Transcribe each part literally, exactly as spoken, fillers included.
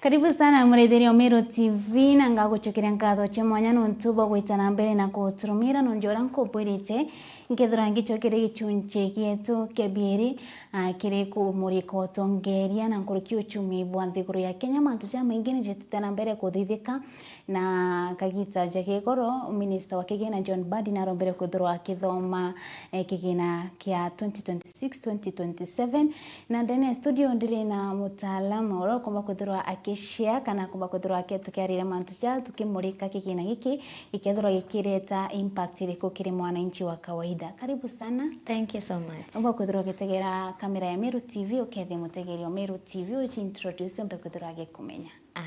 Karibu sana muraithiria wa Meru T V, na ngagucokeria nkatho cia mwanya nontu bwa gwita na mbere na kuturumira. Nontu uria nkubwirite, nkethirwa ngicokeria gichunchi gietu kia biiri, ah, kiri kumurika utongeria na nkuruki uchumi bwa nthiguru ya Kenya. Mantu jamaingi ni jitite na mbere kuthithika, na kagita ja kigoro, minista wa kigina John Mbadi narombere kwithirwa akithoma, eh, kigina kia twenty twenty-six twenty twenty-seven. Na ndene ya studio ndiri na mutaalamu uria ukumba kwithirwa akishare kana akumba kwithirwa aki-, tukiarira mantu ja tukimurika kigina giki gikethirwa gikireta impact iriku kiri mwananchi wa kawaida. Karibu sana. Thank you so much. Umba kwithirwa ugitegera kamera ya Meru T V, ukethia mutegeri wa Meru T V, uji introduce umbe kwithirwa agikumenya. Aya.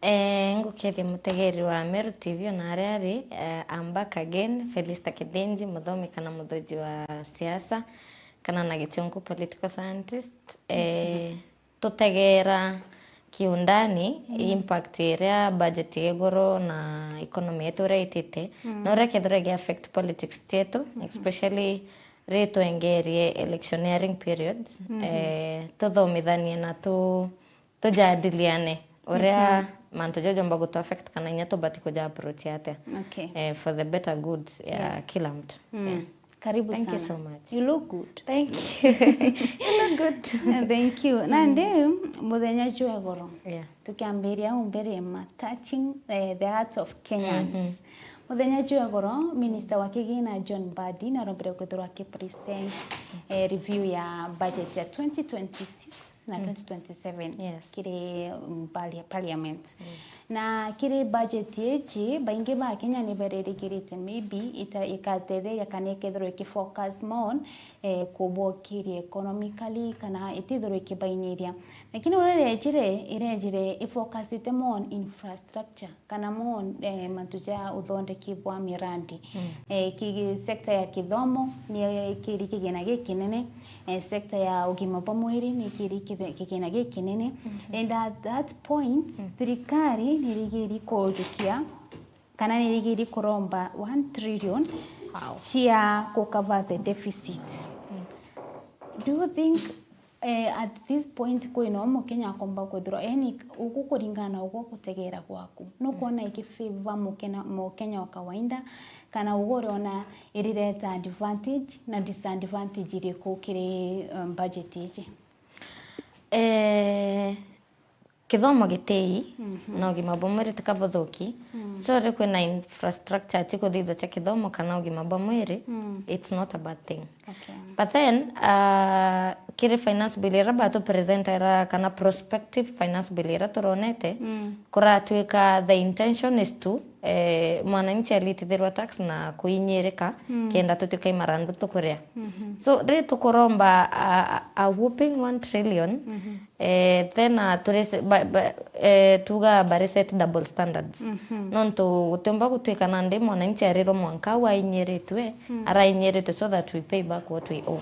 Eh, ngukethia mutegeri wa Meru T V ona aria ari, eh, I'm back again, Felista Kithinji, muthomi kana muthuji wa siasa, kana na gichungu political scientist. Eh, tutegera kiundani impact iria budget ya iguru na economy yetu uria itite, na uria kethirwa gi affect politics cietu, especially ri twengerie electioneering period. Eh, tuthomithanie na tu tujadiliane uria mantu jau jomba gutu affect kana inya tubati kuja approach atia, okay, eh, for the better good ya kila mtu. Yeah. Karibu sana. Thank you so much. You look good. Thank you. You look good. Thank you. Nandi, muthenya jwa igoro. Yeah. Tukiambiria umbere ma touching, eh, the hearts of Kenyans. Muthenya jwa igoro, Minister wa kigina John Mbadi narombire kwithirwa akipresent, eh, review ya budget ya twenty twenty-six na twenty twenty-seven, yes, kiri, um, parlia-, parliament. Na kiri budget iji, baingi ba Kenya ni baririkirite maybe ita-, ikatetheria kana ikethirwa ikifocus more, eh, kubokiria economically kana itithirwa ikibainyiria. Lakini uria irejire, irejire ifocusite more on infrastructure. Kana mo, eh, mantu ja uthondeki bwa mirandi. Eh, ki-, sector ya kithomo ni kiri kigina gikinene, eh, sector ya ugima bwa mwiri ni kiri kithe-, kigina gikinene. And at that point, thirikari ni irigiri kujukia kana ni irigiri kuromba one trillion, wow, cia ku cover the deficit. Do you think Eh, at this point, kwina u Mukenya akomba kwithirwa, yani, ugu kuringana na ugu gutegera gwaku, nukwona ikifavor Mukenya, Mukenya wa kawaida, kana ugu uriona irireta advantage na disadvantage iriku kiri, um, budget iji? Eh, kithomo gitei, na ugima bwa mwiri tika buthuki. So, ri kwina infrastructure ti kuthithwa cia kithomo kana ugima bwa mwiri, it's not a bad thing. Okay. But then, uh, kiri finance bill ira batu presentera kana prospective finance bill ira turonete, kuratwika the intention is to, eh, mwananchi alitithirwa tax na kuinyirika, kenda tutwika imarandu tukuria. So, ri tukuromba a, a, a whopping one trillion, eh, then, uh, turi se-, ba, ba, eh, tuga bari set double standards. Nontu gutiumba gutwika nandi mwananchi arirwo mwanka au ainyiritwe, arainyiritwe so that we pay back what we owe.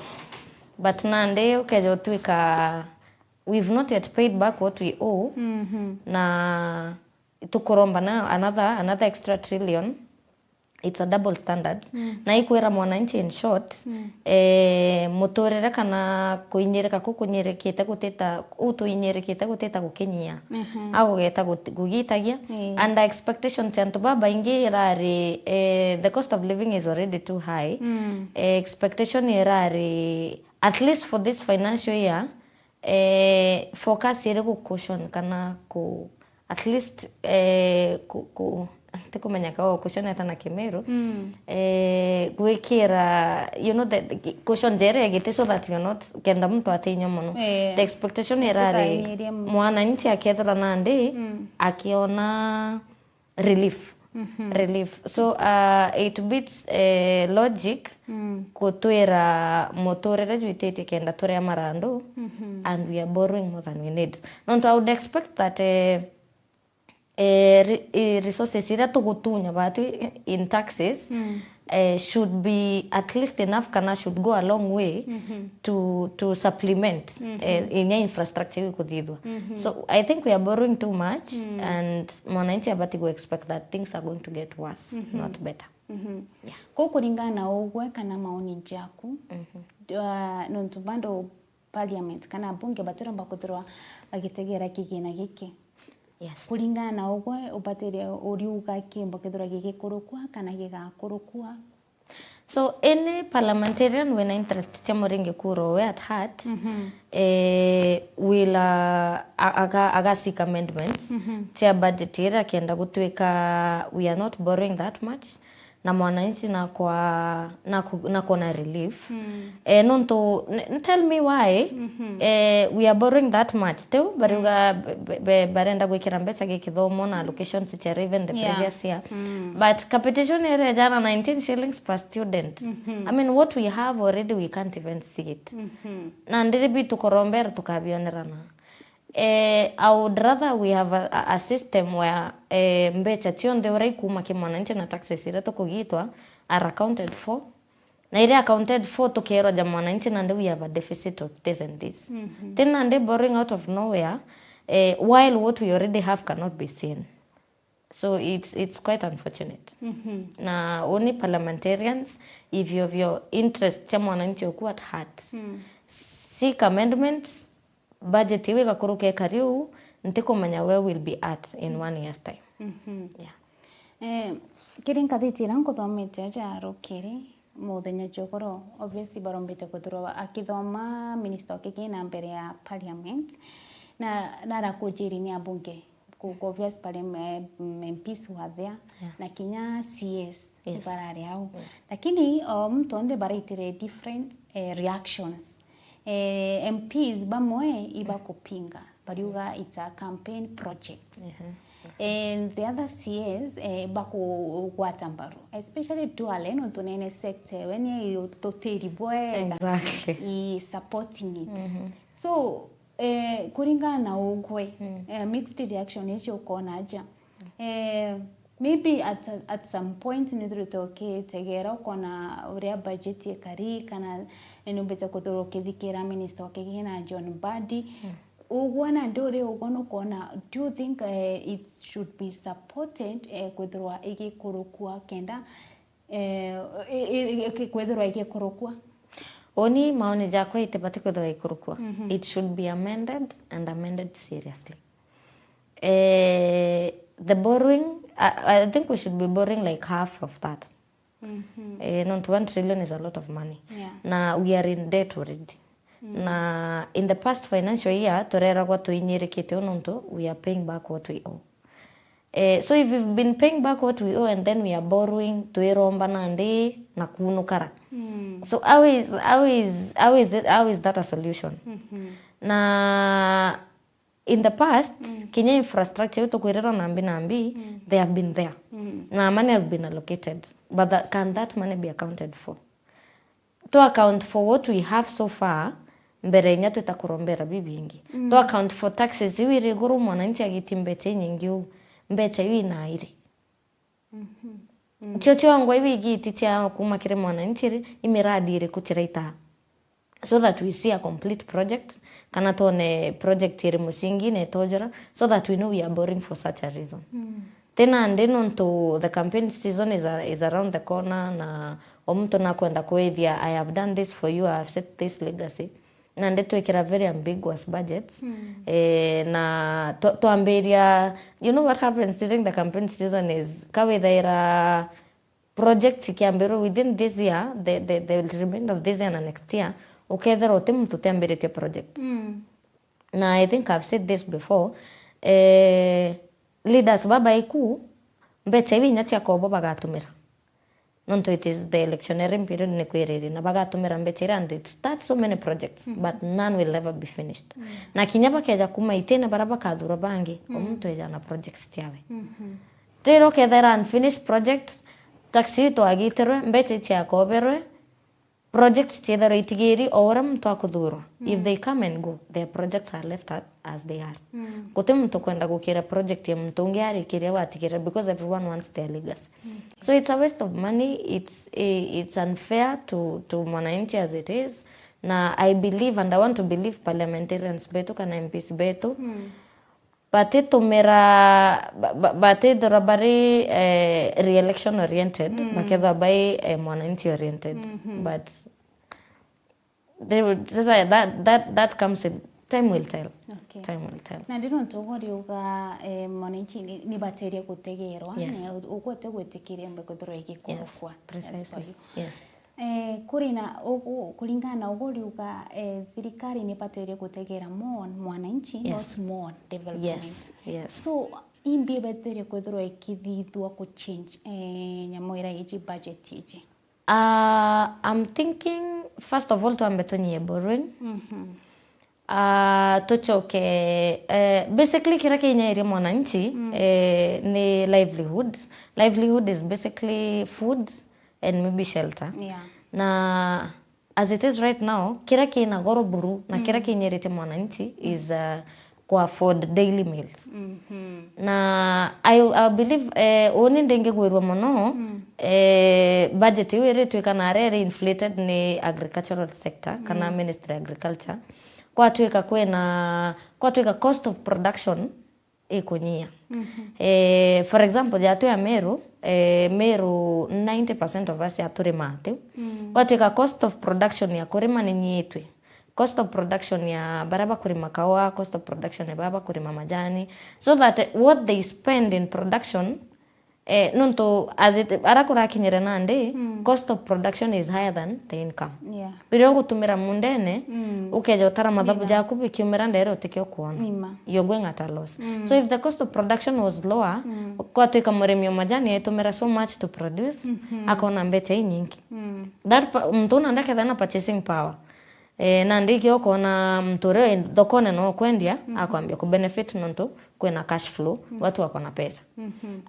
But nandi ukeja utwika we've not yet paid back what we owe, na tukuromba na another, another extra trillion, it's a double standard. Na ikwira mwananchi, in short, eh, muturire kana kuinyirika ku kunyirikite gutita, u tuinyirikite gutita gukinyia. Agugeta gut-, kugitagia. And expectations ya antu babaingi irari, eh, the cost of living is already too high. Eh, expectation irari, at least for this financial year, eh, focus iri gu cushion kana ku, at least, eh, ku, ku, tikumenya ka gu cushion eta na Kimiru. Eh, gwikira, you know, the, the cushion jere giti so that you're not, kenda muntu atinywa muno. Eh, the expectation irari mwananchi akethira nandi akiona relief. Relief. So, uh, it beats, eh, logic kutwira muturire jwititie kenda turia marandu, and we are borrowing more than we need. Nontu I would expect that, eh, eh, re-, eh, resources iria tugutunya batu in taxes, eh, should be at least enough kana should go a long way to, to supplement, eh, inya infrastructure iu ikuthithwa. So I think we are borrowing too much, and mwananchi abati gu expect that things are going to get worse, not better. Yeah. Ku kuringana na ugwe kana maoni jaku, uh, nontu bado parliament kana abunge batiromba kwithirwa bagitegera kigina giki. Yes. Kuringana na ugwe ubatirie uriuga kimbo kithirwa gigikurukwa kana gigakurukwa? So any parliamentarian wina interest cia muringi kura we at heart, eh, will uh, a- aga, aga seek amendments cia budget iria akienda gutwika we are not borrowing that much, na mwananchi nakwa naku- nakona relief. Eh, nontu n- n- tell me why, eh, we are borrowing that much, tiu bariuga be- be- barenda gwikira mbeca gi kithomo na allocations cia even the Yeah. previous year. But capitation area jana nineteen shillings per student. I mean, what we have already, we can't even see it. Na ndiri bitu korombera tukabionerana. Eh, I would rather we have a, a, a system where eh, mbeca cionthe uria ikuma ki mwananchi na taxes iria tukugitwa are accounted for. Na iria accounted for tukerwa ja mwananchi, nandi we have a deficit of this and this. Ti nandi borrowing out of nowhere, eh, while what we already have cannot be seen. So it's, it's quite unfortunate. Na only parliamentarians, if you have your interest cia mwananchi oku at heart, seek amendments, budget iu igakuruka ikari uu, ntikumenya where we'll be at in one year's time. Yeah. Eh, kiri ngathiti iria nkuthomete aja rukiri, muthenya jwa ugoro, obviously barombete kwithirwa akithoma minister wa kigina mbere ya parliament, na narakujiri ni abunge, ku- ku obvious parliament, eh, M Ps were there, na kinya C As barari au. Lakini o muntu onthe baraitire different eh, reactions. Eh, M Ps bamwe ibakupinga, bariuga it's a campaign project. And the other C As eh, bakugwata mbaru, especially Duale, nontu nene sector we ni tutiri bwega Exactly. i supporting it. So eh, kuringana na ugwe, eh, mixed reaction icio ukona aja, eh, maybe at, at some point nithirite ukitegera ukona uria budget ikari kana numbite kuthirwa ukithikira minister wa kigina John Mbadi. Ugwe nandi uri ugwe nukona, do you think eh, it should be supported eh, kwithirwa igikurukua kenda eh, i- i- i- kwithirwa igikurukua? Uni maoni jakwa itibati kwithirwa ikurukua. It should be amended and amended seriously. Eh, the borrowing, I, I think we should be borrowing like half of that. Eh, nontu one trillion is a lot of money. Yeah. Na we are in debt already. Na in the past financial year, tureragwa tuinyirikite u nontu we are paying back what we owe. Eh, so if we've been paying back what we owe and then we are borrowing, twiromba nandi na kunukara. So how is, how is, how is, it, how is that a solution? Na in the past, kinya infrastructure iu tukwirirwa nambi nambi, they have been there. Na money has been allocated. But that, can that money be accounted for? To account for what we have so far, mbere inya twita kurombera bibingi. To account for taxes iu iri iguru, mwananchi agiti mbecha inyingi uu, mbecha iu inairi. Cio ciongwa iu igiti cia kuma kiri mwananchi ri, imiradi iriku tiraita? So that we see a complete project, kana twone project iri musingi na itojora, so that we know we are borrowing for such a reason. Ti nandi nontu the campaign season is, a, is around the corner, na o muntu nakwenda kwithia, "I have done this for you, I have set this legacy." Nandi twikira very ambiguous budgets. Eh, na twa- twambiria, you know what happens during the campaign season is, kawithaira project ikiambirwa within this year, the, the, the remainder of this year na next year, ukethira uti muntu utiambiritie project. Na I think I've said this before, eh, leaders babaiku, mbecha iu inya cia kobo bagatumira. Nontu it is the electionary period ni kwiriri, na bagatumira mbecha iria, and they start so many projects, but none will ever be finished. Na kinya bakeja kuma itine bara bakathurwa bangi, o muntu eja na projects ciawe. Tira ukethira unfinished projects, tax itwagitirwe, mbecha iciakoberwe, project ciethirwa itigiri o uria muntu akuthurwa. If they come and go, their projects are left at, as they are. Guti muntu kwenda gukira project ya muntu ungi arikiria watigirira, because everyone wants their legacy. So it's a waste of money, it's, eh, it's unfair to, to mwananchi as it is. Na I believe and I want to believe parliamentarians betu kana M Ps betu batithumira, ba- ba- batithirwa bari, eh, re-election oriented, bakethirwa bai, eh, mwananchi oriented. But they will, sasa that, that, that comes with, time will tell. Okay. Time will tell. Na ndi nontu ugo riuga, eh, mwananchi ni, ni baterie gutegerwa, Yes. na ugo te gwitikiria mbe kwithirwa igikurukwa. Precisely. That's for you. Yes. Eh, kuri na ugu, kuringana na ugu riuga, eh, thirikari ni baterie gutegera more mwananchi, Yes. not more development. Yes. Yes. So, imbi beterie kwithirwa ikithithua ku change, eh, nyamu ira iji budget iji? Uh, I'm thinking, first of all, twambe tunyie borrowing. Mhm. Uh, tucoke, uh, basically, kira kinyairie mwananchi, uh, ni livelihood. Livelihood is basically food and maybe shelter. Yeah. Na as it is right now, kira kina goro buru na kira kinyirite mwananchi is, uh, ku afford daily meals. Mhm. Na I, I believe, eh, uni ndingigwirwa mono, eh, budget iu iritwika na aria iri inflated ni agricultural sector kana Ministry ya Agriculture. Kwatwika kwina, kwatwika cost of production ikunyia. Eh, for example, jatwi ya Meru, eh, Meru ninety percent of us aturima atiu. Kwatwika cost of production ya kurima ni nyitwi. Cost of production ya baria bakurima kaua, cost of production ya baria bakurima majani. So that, eh, what they spend in production, eh, nontu as it, ara kurakinyire nandi, cost of production is higher than the income. Yeah. Biria ugutumira mundene, ukeja utara mathabu jaku bikiumira ndere utikio kuona. Nima. You're going at a loss. So if the cost of production was lower, kwatwika murimi o majani aitumira so much to produce, akona mbecha inyingi. That pa-, muntu una ndaketha na purchasing power. Eh, nandi ikio ukona muntu uria wi thokone no kwendia, akwambia ku benefit nontu kwina cash flow, watu wako na pesa.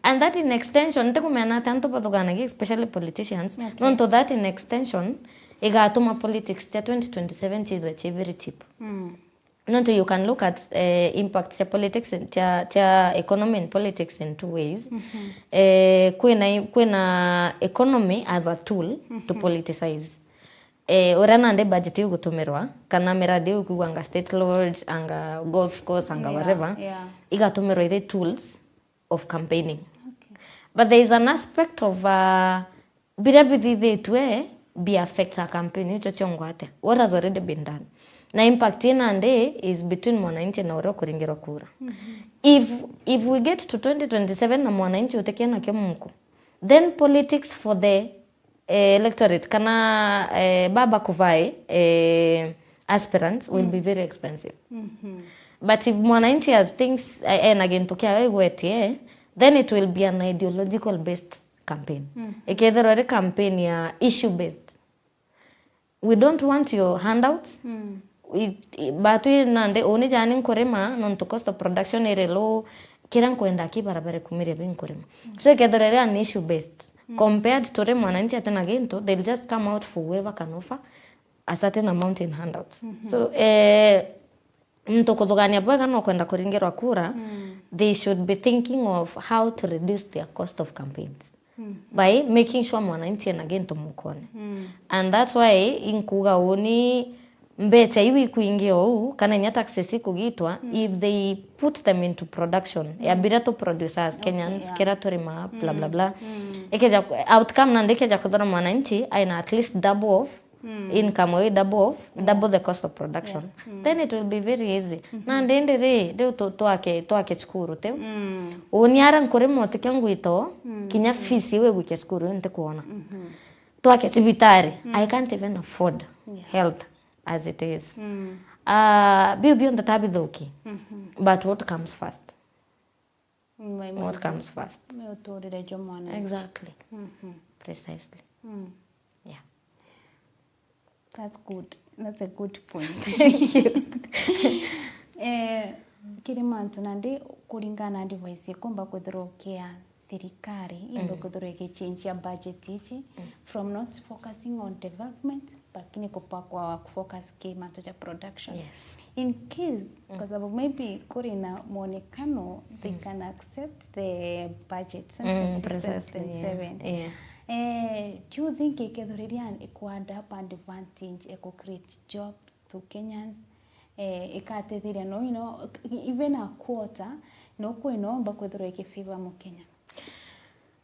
And that in extension, ntikumena ati antu bathuganagia, especially politicians, nontu that in extension igatuma politics cia twenty twenty-seven ciithwe ci very cheap. Nontu you can look at, eh, impact cia politics in, cia, cia economy and politics in two ways. Eh, kwina, kwina economy as a tool to politicize. Eh, uria nandi budget igutumirwa, kana miradi iu kugwanga State Lodge, anga golf course, anga Yeah, whatever, yeah. Igatumirwa iri tools of campaigning. But there is an aspect of, uh, biria bithithitue bi affect a campaign icio ciongwa atia? What has already been done? Na impact ii nandi is between mwananchi na uria ukuringirwa kura. If, if we get to twenty twenty-seven na mwananchi utikia nakio muko, then politics for the, eh, electorate kana, eh, baba kuvai, eh, aspirants will be very expensive. But if mwananchi has things, eh, ena gintu kiawe igwetie, then it will be an ideological based campaign. Ikethirwa iri campaign ya issue based. We don't want your handouts. It, it, batwi nandi uni jani nkurima nontu cost of production iri low, kiria nkwenda ki barabara kumiria bi nkurima. So ikethirwa iri an issue based, compared to ri mwananchi atina gintu, they'll just come out for whoever can offer a certain amount in handouts. So, eh, muntu kuthugania bwega no kwenda kuringirwa kura, they should be thinking of how to reduce their cost of campaigns by making sure mwananchi ena gintu mukone. And that's why inkuga uni mbecha iu ikwingia ou, kana inya taxes ikugitwa, if they put them into production ya biria tu produce as Kenyans, Yeah. Kira turima, bla, bla, bla. Ikeja, outcome nandi ikeja kuthora mwananchi aina at least double of income, or double of, double the cost of production. Then it will be very easy. Na ndindi ri, riu tu-, twake, twake cukuru tiu. Uni ara nkurima utikio ngwito, kinya fees iu igwikia cukuru iu ntikuona. Twake cibitari, I can't even afford health as it is. Ah, biu bionthe tabithuki. But what comes first? What comes first? Ni uturire jwa mwana. Exactly. Precisely. Yeah. That's good. That's a good point. Thank you. Eh, kiri mantu nandi kuringana na advice ikumba kwithirwa ukia thirikari, imbe kwithirwa igichinjia budget ici from not focusing on development, lakini kupakwa kufocus ki mantu ja production. Yes. In case, kwa sababu maybe kuri na mwonekano they can accept the budget, Mm, twenty-six, precisely, yeah. twenty-seven. Yeah. Eh, do you think ikethiriria iku add up advantage, iku create jobs to Kenyans? Eh, ikatetheria no, you know, even a quarter, no kwinomba kwithirwa ikifavor Mukenya?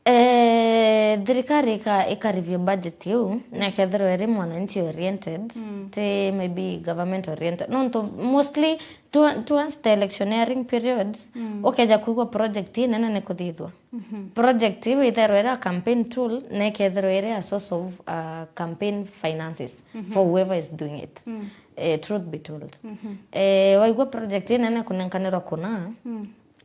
Eh, thirikari ika, ika review budget iu, na ikethirwa iri mwananchi oriented, ti maybe government oriented. Nontu mostly to, towards the electioneering period, ukeja kwigua project inene ni kuthithua. Project iu itherwa iri a campaign tool, na ikethirwa iri a source of uh, campaign finances for whoever is doing it. Eh, truth be told. Eh, waigua project inene kunenkanirwa kuna,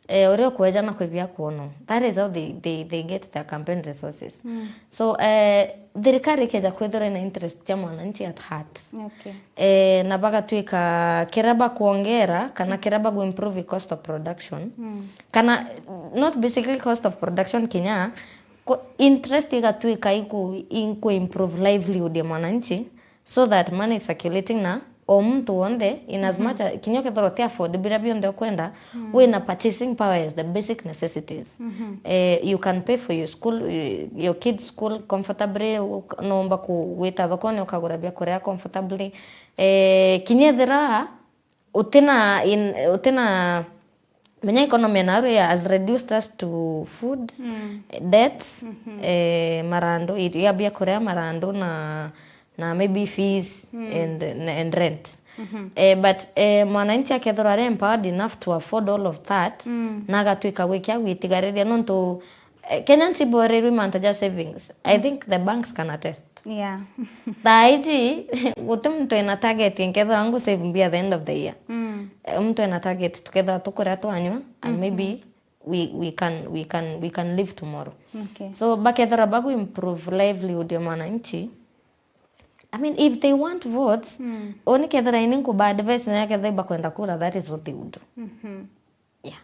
eh, uria ukweja na kwibia kuono. That is how they, they, they get their campaign resources. So, eh, thirikari ikeja kwithirwa ina interest cia mwananchi at heart. Okay. Eh, na bagatwika kiria bakwongera kana kiria bagu improve cost of production. Kana, not basically cost of production kinya, ku-, interest igatwika iku, iku improve livelihood ya mwananchi, so that money is circulating na o muntu wonthe, in as much as, kinya ukethirwa uti afford biria bionthe ukwenda, wina purchasing power is the basic necessities. Eh, you can pay for your school, eh, your kids school comfortably, uk-, noomba ku-, gwita thokone ukagura biakuria comfortably. Eh, kinya ethira utina in-, utina menya economy naru has reduced us to food, debts, eh, marandu, iria biakuria, marandu na, na maybe fees and, and rent. Eh, but, eh, mwananchi akethirwa ari empowered enough to afford all of that, na agatwika gwikia gwitigariria nontu, eh, Kenyans iboreirwe mantu ja savings. I think the banks can attest. Yeah. Thaa iji, guti muntu ena target nkethirwa ngu save mbia at the end of the year. Eh, muntu ena target, tukethirwa tukuria twanywa, and maybe we, we can, we can, we can live tomorrow. Okay. So, bakethirwa bagu improve livelihood ya mwananchi. I mean, if they want votes, oni kethira ini nkuba advice na kethira bakwenda kura, that is what they would do. Yeah.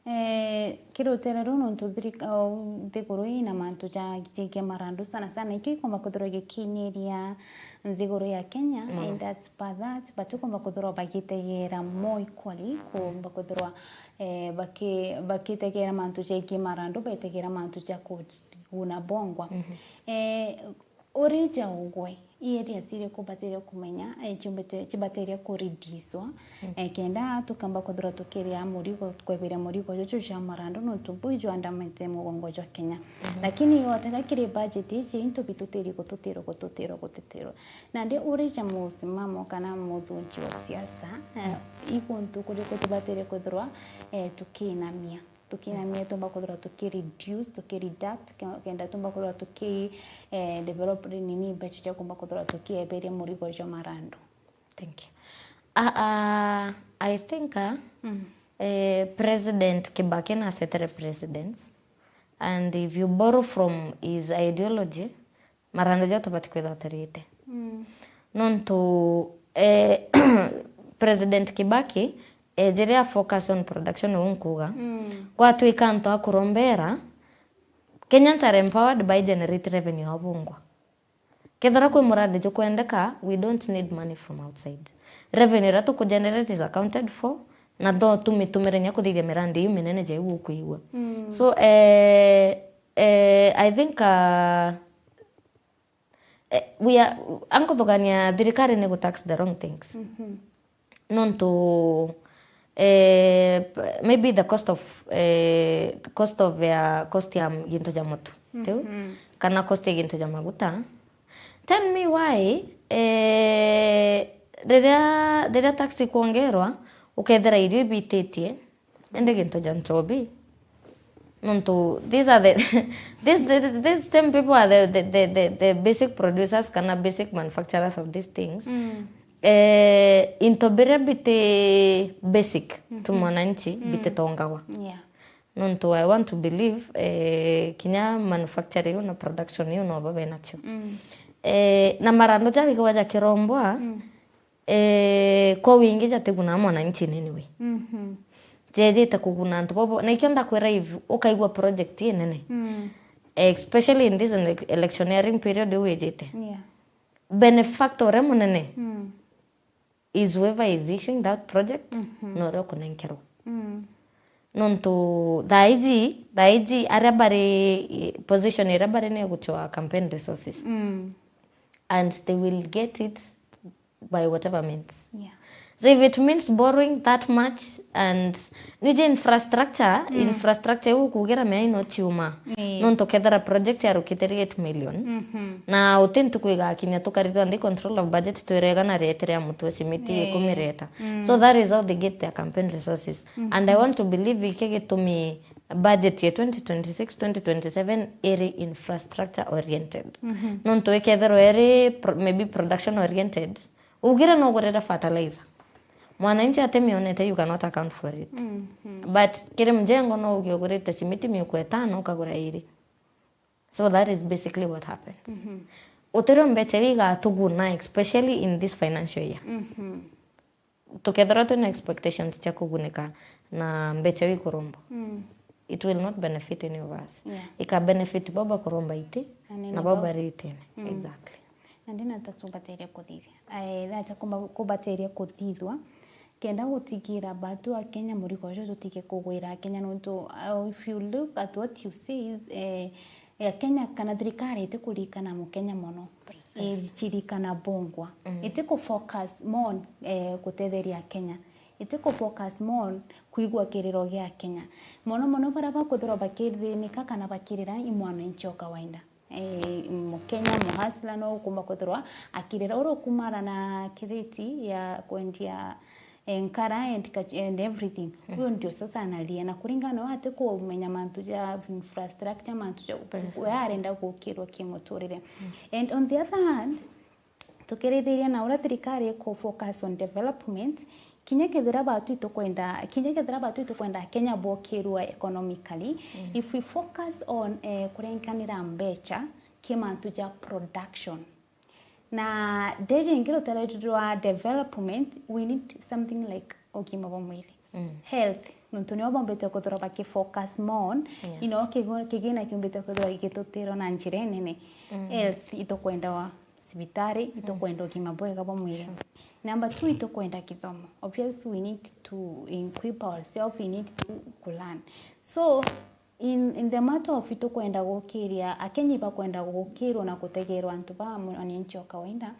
Eh, kiri rutere ruu nontu thirika-, o, nthiguru ina mantu ja, jaigia marandu sana sana, ikio ikomba kwithirwa gikinyiria nthiguru ya Kenya, and that's per that, but ikomba kwithirwa bagitegera more equally, kumba kwithirwa, eh, baki-, bakitegera mantu jaigia marandu, betegera mantu ja kuguna bongwa. Eh, Urija ugwe, i areas iriku bataire kumenya, eh, ciumbite, cibatairie kureducewa, eh, kenda tukamba kwithirwa tukiria murigo, kweberia murigo juju jwa marandu, nontu buu ijwandamite mugongo jwa Kenya. Lakini otega kiri budget iji, into bitu tiri gututirwa, gututirwa, gututirwa. Nandi urija musimamo kana muthunji wa siasa, eh, i kuntu kuriku tubataire kwithirwa, eh, tukiinamia. Tukinamia tumba kwithirwa tuki reduce, tuki reduct, ke-, kenda tumba kwithirwa tuki, eh, develop nini mbeca cia kumba kwithirwa tukieberia murigo jwa marandu. Thank you. Ah, ah, I think, ah, eh, President Kibaki na setere precedents, and if you borrow from his ideology, marandu jau tubati kwithirwa turite. Nontu, eh, President Kibaki ejire a focus on production, uu nkuuga. Gwatwika antu a kurombera, Kenyans are empowered by generate revenue ao bungwa. Kethira kwi muradi jukwendeka, we don't need money from outside. Revenue iria tukugenerate is accounted for, na tho tumitumirania kuthithia miradi iu minene ja iu ukwigua. So, eh, eh, I think, uh, eh, we are, ankuthugania thirikari ni gu tax the wrong things. Nontu, eh, maybe the cost of, eh, cost of ya, cost ya gintu ja mutu, tiu? Kana cost ya gintu ja maguta. Tell me why, eh, riria, riria tax ikwongerwa, ukethira irio ibititie, indi gintu ja nchobi. Nontu these are the, these, the, these same people are the, the, the, the, the basic producers kana basic manufacturers of these things. Eh, into biria biti basic to mwananchi, bititongagwa. Yeah. Nontu I want to believe, eh, kinya manufacture iu na production iu nobo benacio. Eh, na marandu jabigwa jakirombwa, eh, kwa wingi jatigunaa mwananchi in any way. Jejite kuguna antu bobo. Na ikio ndakwira, if ukaigua project inene, eh, especially in this ele-, electioneering period iu wijite, yeah, benefactor uria munene is whoever is issuing that project, na uria ukunenkerwa. Nontu thaa iji, thaa iji aria bari, position iria bari ni ya guchoa campaign resources. And they will get it by whatever means. Yeah. So if it means borrowing that much and nije infrastructure, infrastructure iu ukugira mea ino tiuma. Ii. Nontu kethira project yarukite ri eight million. Mhm. Na uti ntuku igakinya tukaritwa nthi control of budget twirega na rete ria mutu wa simiti Ii. ikumi reta. Mm. So that is how they get their campaign resources. And I want to believe iki gitumi budget ya twenty twenty-six, twenty twenty-seven iri infrastructure oriented. Mhm. Nontu ikethirwa iri pro-, maybe production oriented, ugire no ugurire fertilizer. Mwananchi atemionete, you cannot account for it. Mhm. But kiri mjengo no uge ugurite simiti miuko itano ukagura iri. So that is basically what happens. Mhm. Utirio mbecha iu igatuguna, especially in this financial year. Mhm. Tukethirwa twina expectations cia kugunika na mbecha iu ikurumbwa, Mm. it will not benefit any of us. Yeah. Ika benefit baba kurumba iti Na nini na baba bau? Ritene. Mm. Exactly. Na ndina ta tubatiria kuthithia. Eh, acha kumba-, kubatiria kuthithwa. Kenda gutigira batu a Kenya murigo ucio tutige kugwira a Kenya nontu, uh, if you look at what you see, eh, eh, Kenya kana thirikari itikurikana Mukenya mono. Precisely. Ichirikana bongwa. Mm. Itiku focus more, eh, gutetheria Kenya. Itiku focus more kwigua kiriro gia Kenya. Mono mono baria bakuthirwa bakithinika kana bakirira i mwananchi o kawaida. Eh, Mukenya, muhasla no ukumba kwithirwa akirira. Uria ukumara na kiriti ya kwendia, eh, nkara and ka-, and everything. Mm. Uyo ndio sasa analia. Na kuringana na we ati kumenya mantu ja infrastructure, mantu ja, Precisely. We arenda gukirwa kimuturire. Mm. And on the other hand, tukirithiria na uria thirikari iku focus on development, kinya kethira batu itukwenda, kinya kethira batu itukwenda Kenya bokirua economically, Mm. if we focus on, eh, kurenkanira mbecha ki mantu ja production. Na ndeje ingi rutere rwa development, we need something like ugima bwa mwiri. Mm. Health, nontu nio bombite kwithirwa baki focus more on, Yes. you know, kigu-, kigina kiumbite kwithirwa gigitutirwa na njira inene. Mm. Health, itukwenda wa cibitari, itukwenda ugima bwega bwa mwiri. Sure. Number two, itukwenda kithomo. Obviously, we need to equip ourselves, we need to, to learn. So, in, in the matter of itukwenda gukiria, Akenya ibakwenda gukirwa na gutegerwa antu ba mwananchi o kawaida,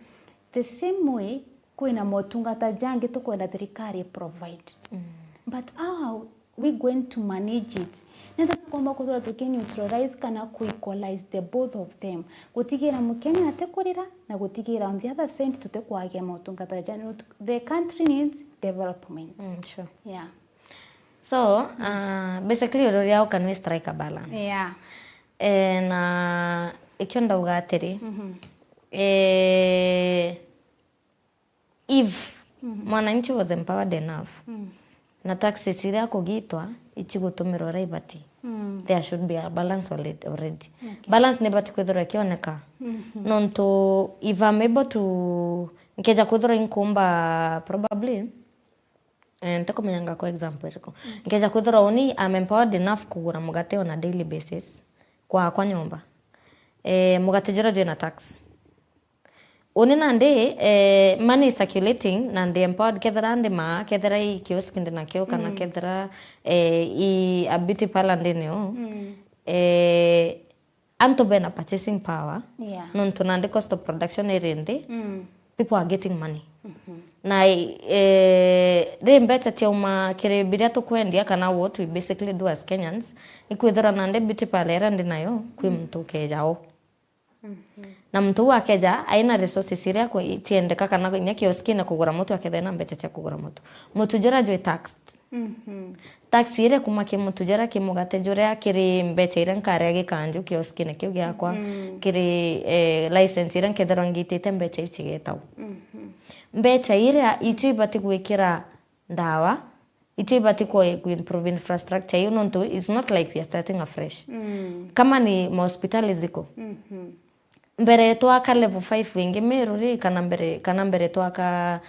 the same way, kwina motungata jangi tukwenda thirikari i provide. Mm. But how are we going to manage it? Nenda tukomba kuthura tuki neutralize kana ku equalize the both of them. Gutigira Mukenya atikurira na gutigira on the other side tutikwagia motungata ja, the country needs development. Mm, sure. Yeah. So, uh, basically, ururia how can we strike a balance? Yeah. Eh, na ikio ndauga atiri, Mhm. eh, if Mhm. mwananchi was empowered enough, Mm. na taxes iria akugitwa icigutumirwa uria ibati, Mm. there should be a balance alre-, already. Okay. Balance ni ibati kwithirwa ikioneka. Mhm. Nontu if I'm able to, nkeja kwithirwa inkumba probably, eh, ntikumenya ngakwa example iriku. Mm. Nkeja kwithirwa uni I'm empowered enough kugura mugate on a daily basis kwakwa nyomba. Eh, mugate juria jwina tax. Uni nandi, eh, money is circulating, na ndi empowered, kethira ndimaa, kethira i kiosk ndi nakio, kana Mm. kethira, eh, i a beauty parlor ndi nio. Mm. Eh, antu bena purchasing power, Yeah. nontu nandi cost of production iri nthi, Mm. people are getting money. Mhm. Na, eh, ri mbecha ciauma kiri biria tukwendia, kana what we basically do as Kenyans, ikwithirwa nandi beauty parlor iria ndi nayo, kwi Mm. muntu ukeja o. Mhm. Na muntu uu akeja aina resources iria kwe-, ciendeka, kana inya kioskine kugura mutu akethira ena mbecha cia kugura mutu. Mutu juria jwi taxed. Mhm. Tax iria kuma ki mutu juria ki mugate juria kiri mbecha iria nkaria gikanju kioskine kiu giakwa, Mm. kiri, eh, license iria nkethirwa ngitite mbecha iu cigetau. Mhm. Mbecha iria icio ibati gwikira ndawa, Icio ibati ku, ku improve infrastructure iu, nontu it's not like we are starting afresh. Mm. Kama ni mahospitali ziko. Mhm. Mbere twaka level five ingi Meru ri, kana mbere, kana mbere twaka,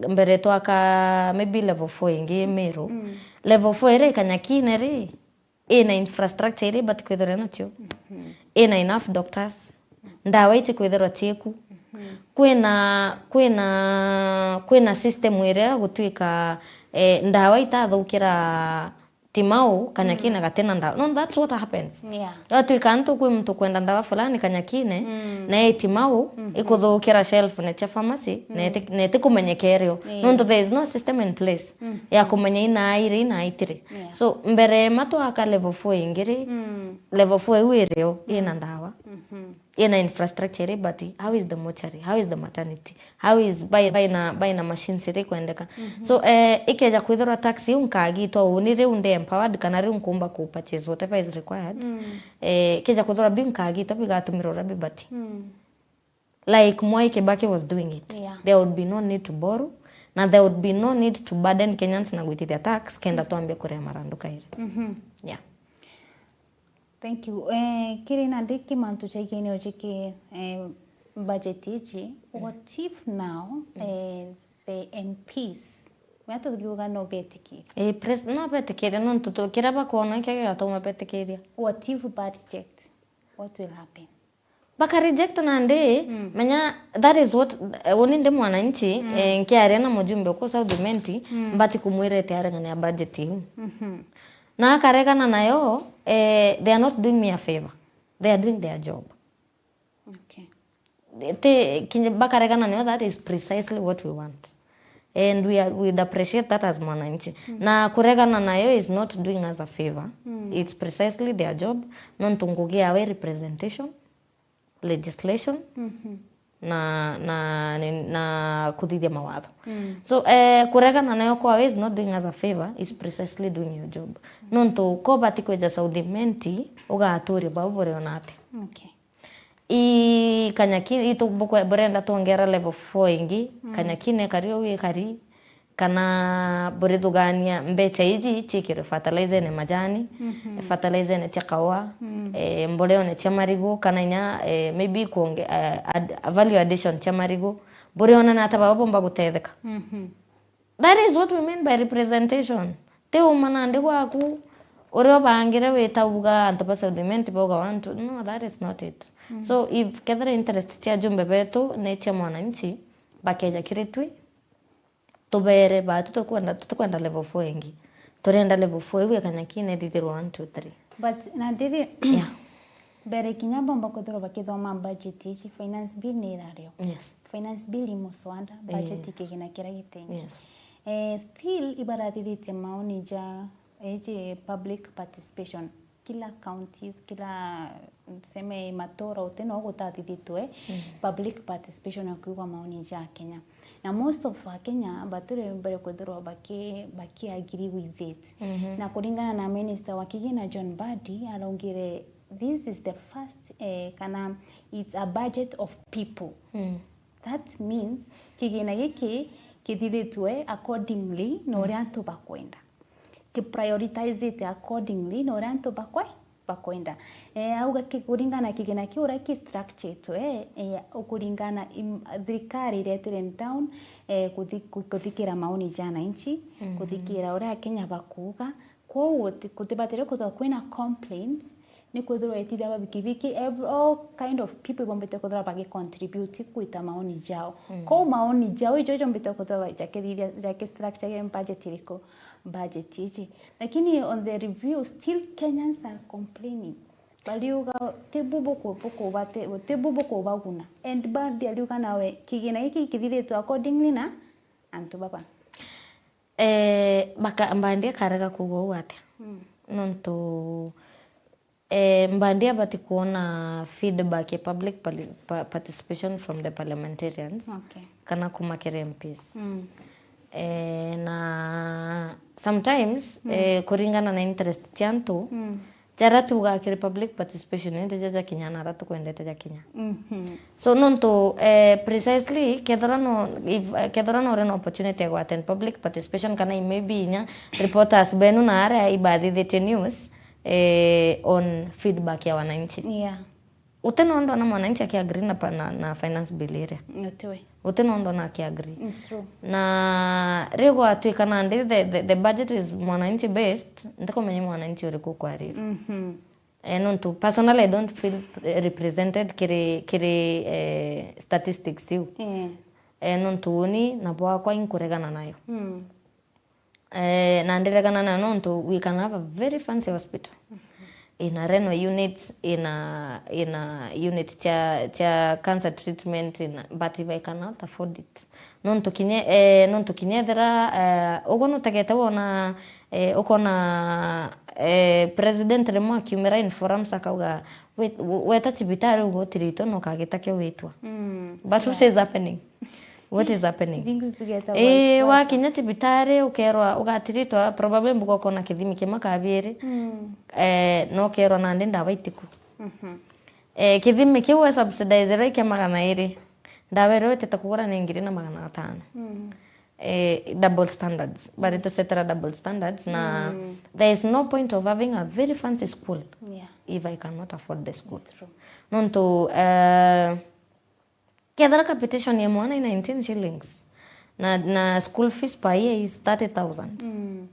mbere twaka maybe level four ingi Meru. Mm. Level four iri Kanyakine ri, ina infrastructure iria ibati kwithirwa nacio. Mhm. Ina enough doctors. Ndawa iti kwithirwa ciiku. Mhm. Kwina, kwina, kwina system iria gutwika, eh, ndawa itathukira timau, kanyakine gatina ndawa. No, that's what happens. Yeah. Yatwika antu kwi muntu kwenda ndawa fulani kanyakine, na ii timau, ikuthukira shelf ne cia pharmacy, na iti-, na itikumenyeka irio. Yeah. Nontu there is no system in place ya kumenya ina iri, ina itiri. Yeah. So, mbere ma twaka level four ingi ri, level four iu irio, ina ndawa. Ina infrastructure iri, but how is the mortuary? How is the maternity? How is by, by na, by na machines iri kwendeka? So, eh, ikeja kwithirwa tax iu nkagitwa uni riu ndi empowered kana riu nkumba ku purchase whatever is required. Eh, ikeja kwithirwa biu nkagitwa bigatumirwa uria bibati. Like Mwai Kibaki was doing it. Yeah. There would be no need to borrow, na there would be no need to burden Kenyans na gwitithia tax kenda twambia kuria marandu kairi. Yeah. Thank you. Eh, kiri nandi kimantu chaigene ujiki, eh, budget iji, what if now, eh, the M Ps, mea tukiuga no betikire? Eh, pres-, no betikire, nontu tu-, kiria bakwona ikio gigatuma betikiria. What if ba reject? What will happen? Baka reject nandi, menya that is what, eh, uni ndi mwananchi, eh, nkiaria na mujumbe ku South Imenti, mbati kumwira iti aregane a budget iu. Na akaregana nayo, eh, they are not doing me a favor. They are doing their job. Okay. Ti, kinya bakaregana nayo, that is precisely what we want. And we are, we'd appreciate that as mwananchi. Na kuregana nayo is not doing us a favor. It's precisely their job. Nontu ngugi yao i representation, legislation, na, na, na, na kuthithia mawatho. So, eh, kuregana nayo kwao is not doing us a favor, is precisely doing your job. Nontu ko bati kweja South Imenti, ugaturia bau buriona atia? Okay. I kanyaki, itu bukwe-, burenda twongera level four ingi, kanyakine kari o wikari, kana burithugania mbecha iji ciikirwe fertilizene majani, fertilizene cia kaua, eh, mboleone cia marigu, kana inya, eh, maybe kuonge-, eh, ad-, value addition cia marigu, burionana ata baba bomba gutetheka. That is what we mean by representation. Ti uma nandi gwaku, uria ubangire wita uga antu ba South Imenti bauga one, two. No, that is not it. So, if kethira interest cia ajumbe betu ni cia mwananchi, bakeja kiri twi, tubere batu tukwenda, tutikwenda level four ingi. Turenda level four iu ikanyakine thithirwa one, two, three. But na ndiri, yeah, mbere kinya bomba kwithirwa bakithoma budget ici, finance bill ni irario. Yes. Finance bill i muswada, budget i kigina kiria gitengi. Yes. Eh, still ibarathithitie maoni ja, eh, je public participation. Kila counties, kila, tuseme, matura uti no gutathithitwe public participation ya kuigwa maoni ja Kenya. Na most of Akenya batire mbere kwithirwa baki-, baki agree with it. Na kuringana na minister wa kigina John Mbadi, araugire, "This is the first, eh, kana it's a budget of people." That means, kigina giki kithithitwe accordingly na uria antu bakwenda. Ki prioritizite accordingly na uria antu bakwe-, bakwenda. Eh, auga ki-, kuringana na kigina kiu uria ki structuretwe, eh, ukuringana im-, thirikari iretire down, eh, kuthi-, ku-, kuthikira maoni ja wananchi, kuthikira uria Akenya bakuuga. Kwou guti-, gutibatire kwithirwa kwina complaints, ni kwithirwa itithia ba bikibiki, ev-, all kind of people ibombite kwithirwa bagi contribute gwita maoni jao. Kwou maoni jao ijo ijombite kwithirwa jakithithia, jaki structure ya budget iriku, budget iji. Lakini on the review, still Kenyans are complaining. Bariuga, "Ti bu buku-, bukubate-, ti bu bukubaguna." And Mbadi ariuga nawe, kigina giki kithithitwe accordingly na antu baba. Eh, baka-, Mbadi akarega kuuga uu atia? Nontu, eh, Mbadi abati kwona feedback ya public pali-, pa-, participation from the parliamentarians, okay, kana kuma kiri M Ps. Eh, na sometimes, eh, kuringana na interest cia antu, jaria tuugaa kiri public participation, indi jaja kinya na aria tukwendete jakinya. So, nontu, eh, precisely, kethira no, if, eh, kethira no uri na opportunity ya gwatend public participation, kana maybe inya reporters benu na aria ibathithitie news, eh, on feedback ya wananchi. Yeah. Uti no ndona mwananchi akiagree na pa-, na, na finance bill iria. Utiwe. Uti no ndona akiagree. It's true. Na riu gwatuika nandi the, the, the budget is mwananchi based, ndikumenya mwananchi uriku ukwarira. Eh, nontu personally I don't feel represented kiri, kiri, eh, statistics iu. Eh, nontu uni na bwakwa inkuregana nayo. Eh, na ndiregana na nontu we can have a very fancy hospital. Ina renal units, ina, ina unit cia, cia cancer treatment, ina, but if I cannot afford it. Nontu kinya, eh, nontu kinya ethira, eh, uguo nutegete wona, eh, ukona, eh, president rimwe akiumira in forums akauga, "We-, we-, weta cibitari uguo utiritwe na ukagita kio witwa." Mm. But what is happening? What is happening? Things to get a Eh, worse person. Wakinya cibitari ukerwa ugatiritwa, probably mbuga ukona kithimi kimwe ka biiri. Mm. Eh, na ukerwa nandi ndawa itiku. Mhm. Eh, kithimi kiu we subsidize rai kia magana iri. Ndawa iria witite kugura ni ngiri na magana atano. Mm. Eh, double standards. Bari tusetera double standards na Mm. there is no point of having a very fancy school Yeah. if I cannot afford the school. It's true. Nontu, eh, kethira capitation ya mwana i nineteen shillings, na, na school fees per year is thirty thousand. Mm.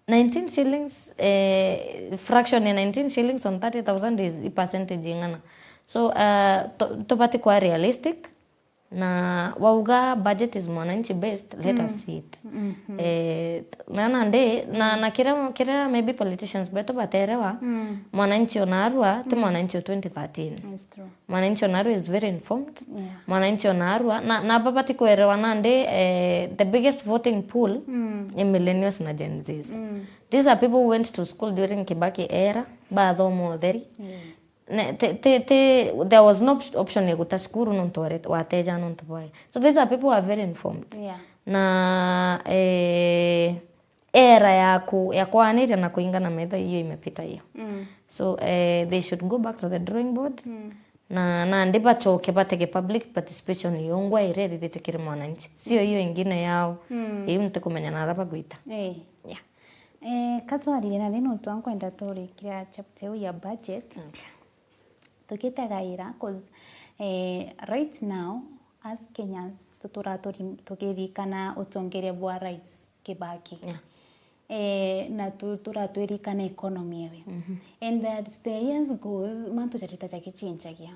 Nineteen shillings, eh, fraction ya nineteen shillings on thirty thousand is i percentage ing'ana? So, uh, tu-, tubati kwa realistic, na wauga budget is mwananchi based, let us Mm. see it. Mhm. Eh, na nandi, na, na kiria, kiria maybe politicians betu baterewa, Mm. mwananchi onarua, ti Mm. mwananchi o twenty thirteen. It's true. Mwananchi onarua is very informed. Yeah. Mwananchi onarua, na, na babati kwerewa nandi, eh, the biggest voting pool Mm. ni millennials na Gen Zs. Mm. These are people who went to school during Kibaki era, bathoma utheri. Yeah. Ne, te, te, te, there was no op-, option ya guta cukuru nontu ware-, wateja nontu bwae. So these are people who are very informed. Yeah. Na, eh, era ya ku-, ya kwaniria na kuingana metho, hiyo imepita hiyo. Mm. So, eh, they should go back to the drawing board. Mm. Na, nandi bachoke batege public participation yongwa iria irithitwe kiri mwananchi. Sio hiyo ingine yao. Mm. Iu ntikumenya nara bagwita. Eh. Yeah. Eh, ka twarire na thina utu nkwenda turikira chapter iu ya budget. Okay. Tukitagaira, 'cause, eh, right now, as Kenyans, tutura turi-, tukirikana utongeria bwa Rais Kibaki. Yeah. Eh, na tu-, tutura twirikana economy ewe. Mhm. And as the years goes, mantu jarita jagichinjagia.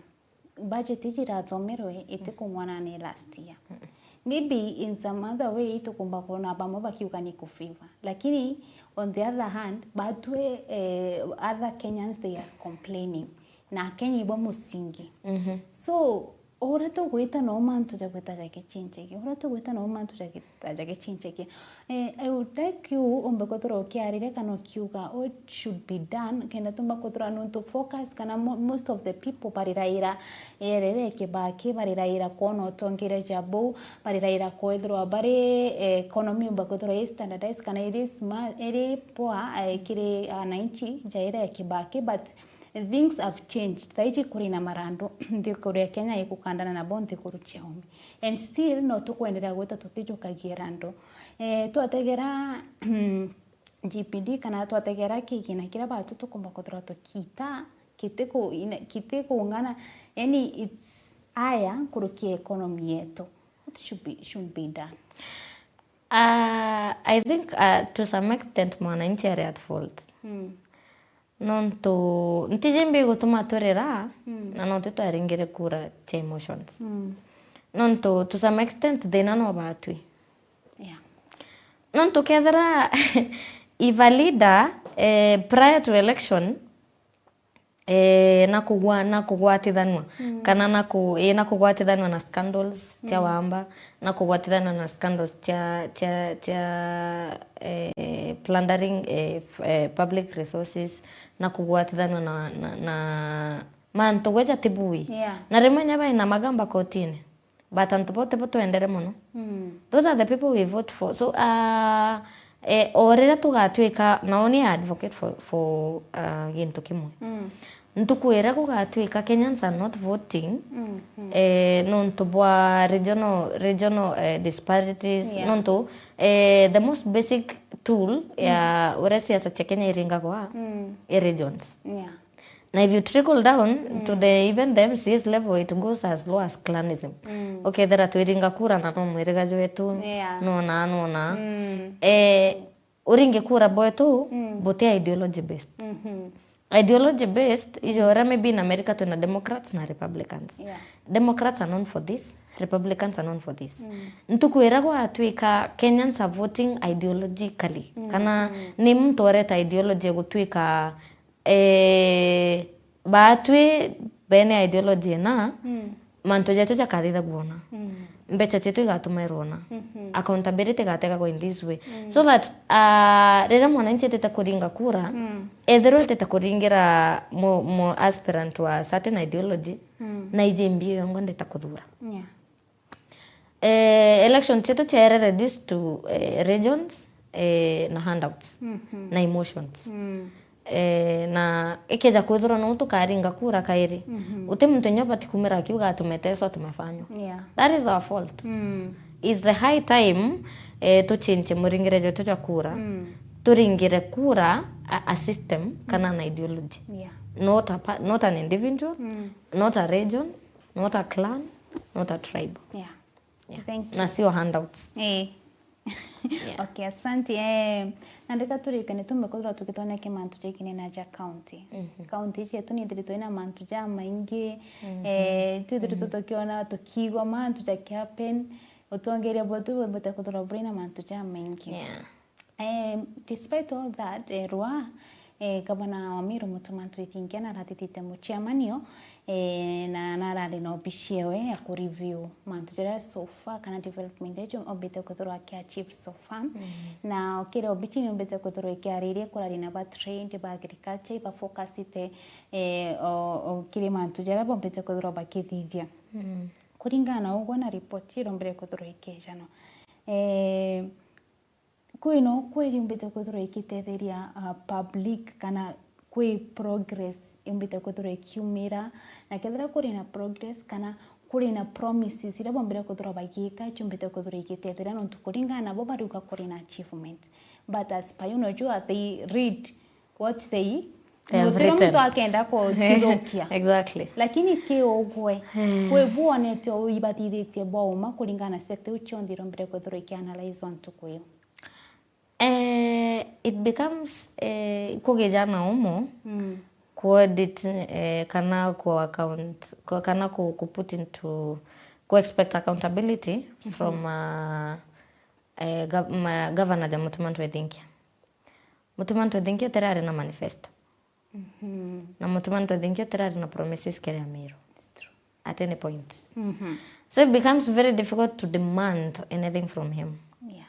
Budget iji irathomerwe itikumwana ni last year. Mm. Maybe in some other way tukumba kwona bamwe bakiuga ni kufavor. Lakini on the other hand, batwe, eh, other Kenyans they are complaining. Na Kenya ibo musingi. Mhm. So, uria tugwita no mantu jagwita jagichinjagia. Uria tugwita no mantu jagita jagichinjagia. Eh, I would like you umbe kwithirwa ukiariria kana ukiuga what should be done, kenda tumba kwithirwa nontu focus kana mo-, most of the people bariraira erere Kibaki, bariraira kwona utongeria ja buu, bariraira kwithirwa bari, eh, economy umba kwithirwa i standardized kana iri sma-, iri poa, eh, kiri ananchi jaira ya Kibaki, but things have changed. Thaiji kuri na marandu nthikuru ya Kenya igukandana nabo nthikuru cia umi. And still, no tukwenderea gwita tukijukagia randu. Eh, twategera G P D kana twategera kigina kiria batu tukumba kwithirwa tukiita, kitiku-, ina-, kitikungana, yani it's higher nkuruki ya economy yetu. What should be, should be done? Uh, I think, uh, to some extent mwananchi ari at fault. Mm. Nontu ntiji mbi gutuma twirira, mm, na no titwaringire kura cia emotions. Mm. Nontu to some extent thina no batwi. Yeah. Nontu kethira if a leader, eh, prior to election, eh, na kugwa-, na kugwatithanua, mm, kana na ku-, eh, na kugwatithanua na scandals cia, mm, wamba, na kugwatithanua na scandals cia, cia, cia, eh, plundering, eh, f-, eh, public resources, na kugwatithanua na, na, na mantu gweja tibui. Yeah. Na rimwe nya bainamaga mba kotini. But antu bau tibo twendere mono. Mm. Those are the people we vote for. So, uh, eh, o riria tugatwika, nao ni advocate for, for, uh, gintu kimwe. Mm. Ntuku iria gugatwika Kenyans are not voting, mm, mm, eh, nontu bwa regional, regional, eh, disparities, yeah, nontu, eh, the most basic tool, mm, ya uria siasa cia Kenya iringagwa, mm, i regions. Yeah. Na if you trickle down, mm, to the, even the M C As level, it goes as low as clanism. Mm. Ukethira twiringa kura na no mwiriga jwetu, yeah, nona, nona. Mm. Eh, uringi kura bwetu, mm, buti ideology based. Mm-hmm. Ideology based, ijo uria maybe in America twina Democrats na Republicans. Yeah. Democrats are known for this. Republicans are known for this. Ntuku iria gwatwika Kenyans are voting ideologically, kana ni muntu oreta ideology ya gutwika, eh, baatwi bene ideology ina, mantu jetu jakathithagua una, mbeca cietu igatumirwa una, accountability igategagwa in this way, so that, ah, riria mwananchi etite kuringa kura, ethirwa etite kuringira mu, mu aspirant wa certain ideology, na iji mbio yongo ndeta kuthura. Eh, election cietu ciaere reduced to, eh, regions, eh, na handouts, na emotions. Eh, na ikeja kwithirwa no tukaringa kura kairi, uti muntu inya ubati kumira akiuga atumeteswa tumefanywa. That is our fault. It's the high time, eh, tuchinche muringire jetu ja kura, turingire kura a, a system kana an ideology. Not a pa-, not an individual, not a region, not a clan, not a tribe. Yeah. Thank you. Na sio handouts. Eh. Okay, asante. Eh, na ndeka turikane tumbe kwithirwa tukithonekia mantu jakinene ja county. County cietu ni ithiritwe ina mantu jamaingi. Eh, twithiritwe tukiona, tukiigua mantu jakihappen. Utongeria bwetu bubite kwithirwa buri na mantu jamaingi. Eh, despite all that, eh, rwa, eh, gavana wa Meru Mutuma M'Ethingia narathithite mucemanio, eh, na narari na obici ewe ya kureview mantu jaria so far kana development iria ombite kwithirwa akiachieve so far. Na ukiri obici ni ombite kwithirwa ikiariria kuraria na ba trained ba agriculture, ba focusite, eh, o, o kiri mantu jaria bombite kwithirwa bakithithia. Kuringana na ugwe na report iria ombire kwithirwa ikejana. Eh, Kwina ukweli umbite kwithirwa ikitetheria, uh, public, kana kwi progress imbite kwithirwa ikiumira, na kethira kuri na progress kana kuri na promises iria bombire kwithirwa bagiika, ciumbite kwithirwa igitetheria, nontu kuringana nabo bariuga kuri na achievement. But as per you, unajua they read what they, They have gutira written. Muntu akenda kucithukia. Exactly. Lakini ki ugwe, kwi bwonete ibathithitie bwa uma kuringana na sector iu cionthe irombire kwithirwa ikianalyzwa ntuku iu? Eh, it becomes, eh, kugijana umo ku audit, eh, kana ku account, ku, kana ku, ku put into, ku expect accountability from, uh, eh, gov-, ma, governor ja Mutuma M'Ethingia. Mutuma M'Ethingia utirari na manifesto. Na Mutuma M'Ethingia utirari na promises kiri Ameru. It's true. At any point. So it becomes very difficult to demand anything from him. Yeah.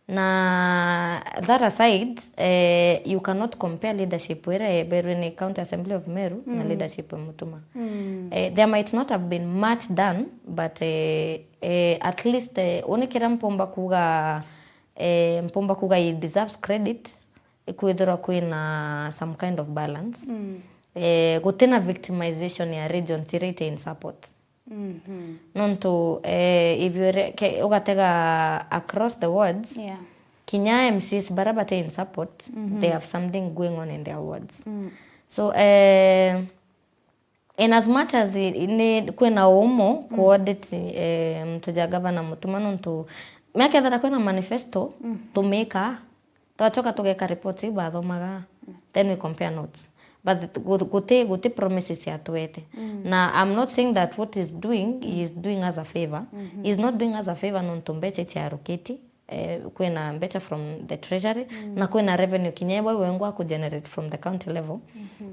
Na that aside, eh, you cannot compare leadership iria eberwe ni County Assembly of Meru na leadership ya Mutuma. Eh, there might not have been much done, but, eh, eh, at least, eh, uni kiria mpumba kuga, eh, mpumba kuga he deserves credit, ikwithirwa kwina some kind of balance. Eh, gutina victimization ya regions iria iti in support. Nontu, eh, if you re-, ke-, ugatega across the wards, yeah, kinya M Cs baria bati in support, they have something going on in their wards. So, eh, in as much as i-, ni kwina umo ku audit, eh, muntu ja gavana Mutuma, nontu miaka ethira kwina manifesto, tumika, twachoka tugeka report iu bathomaga, then we compare notes. But gu-, guti, guti promises yatwete. Na I'm not saying that what he's doing, he is doing us a favor. He's not doing us a favor nontu mbeca itiarukiti. Eh, kwina mbeca from the treasury, na kwina revenue kinya iwe wengwa ku generate from the county level,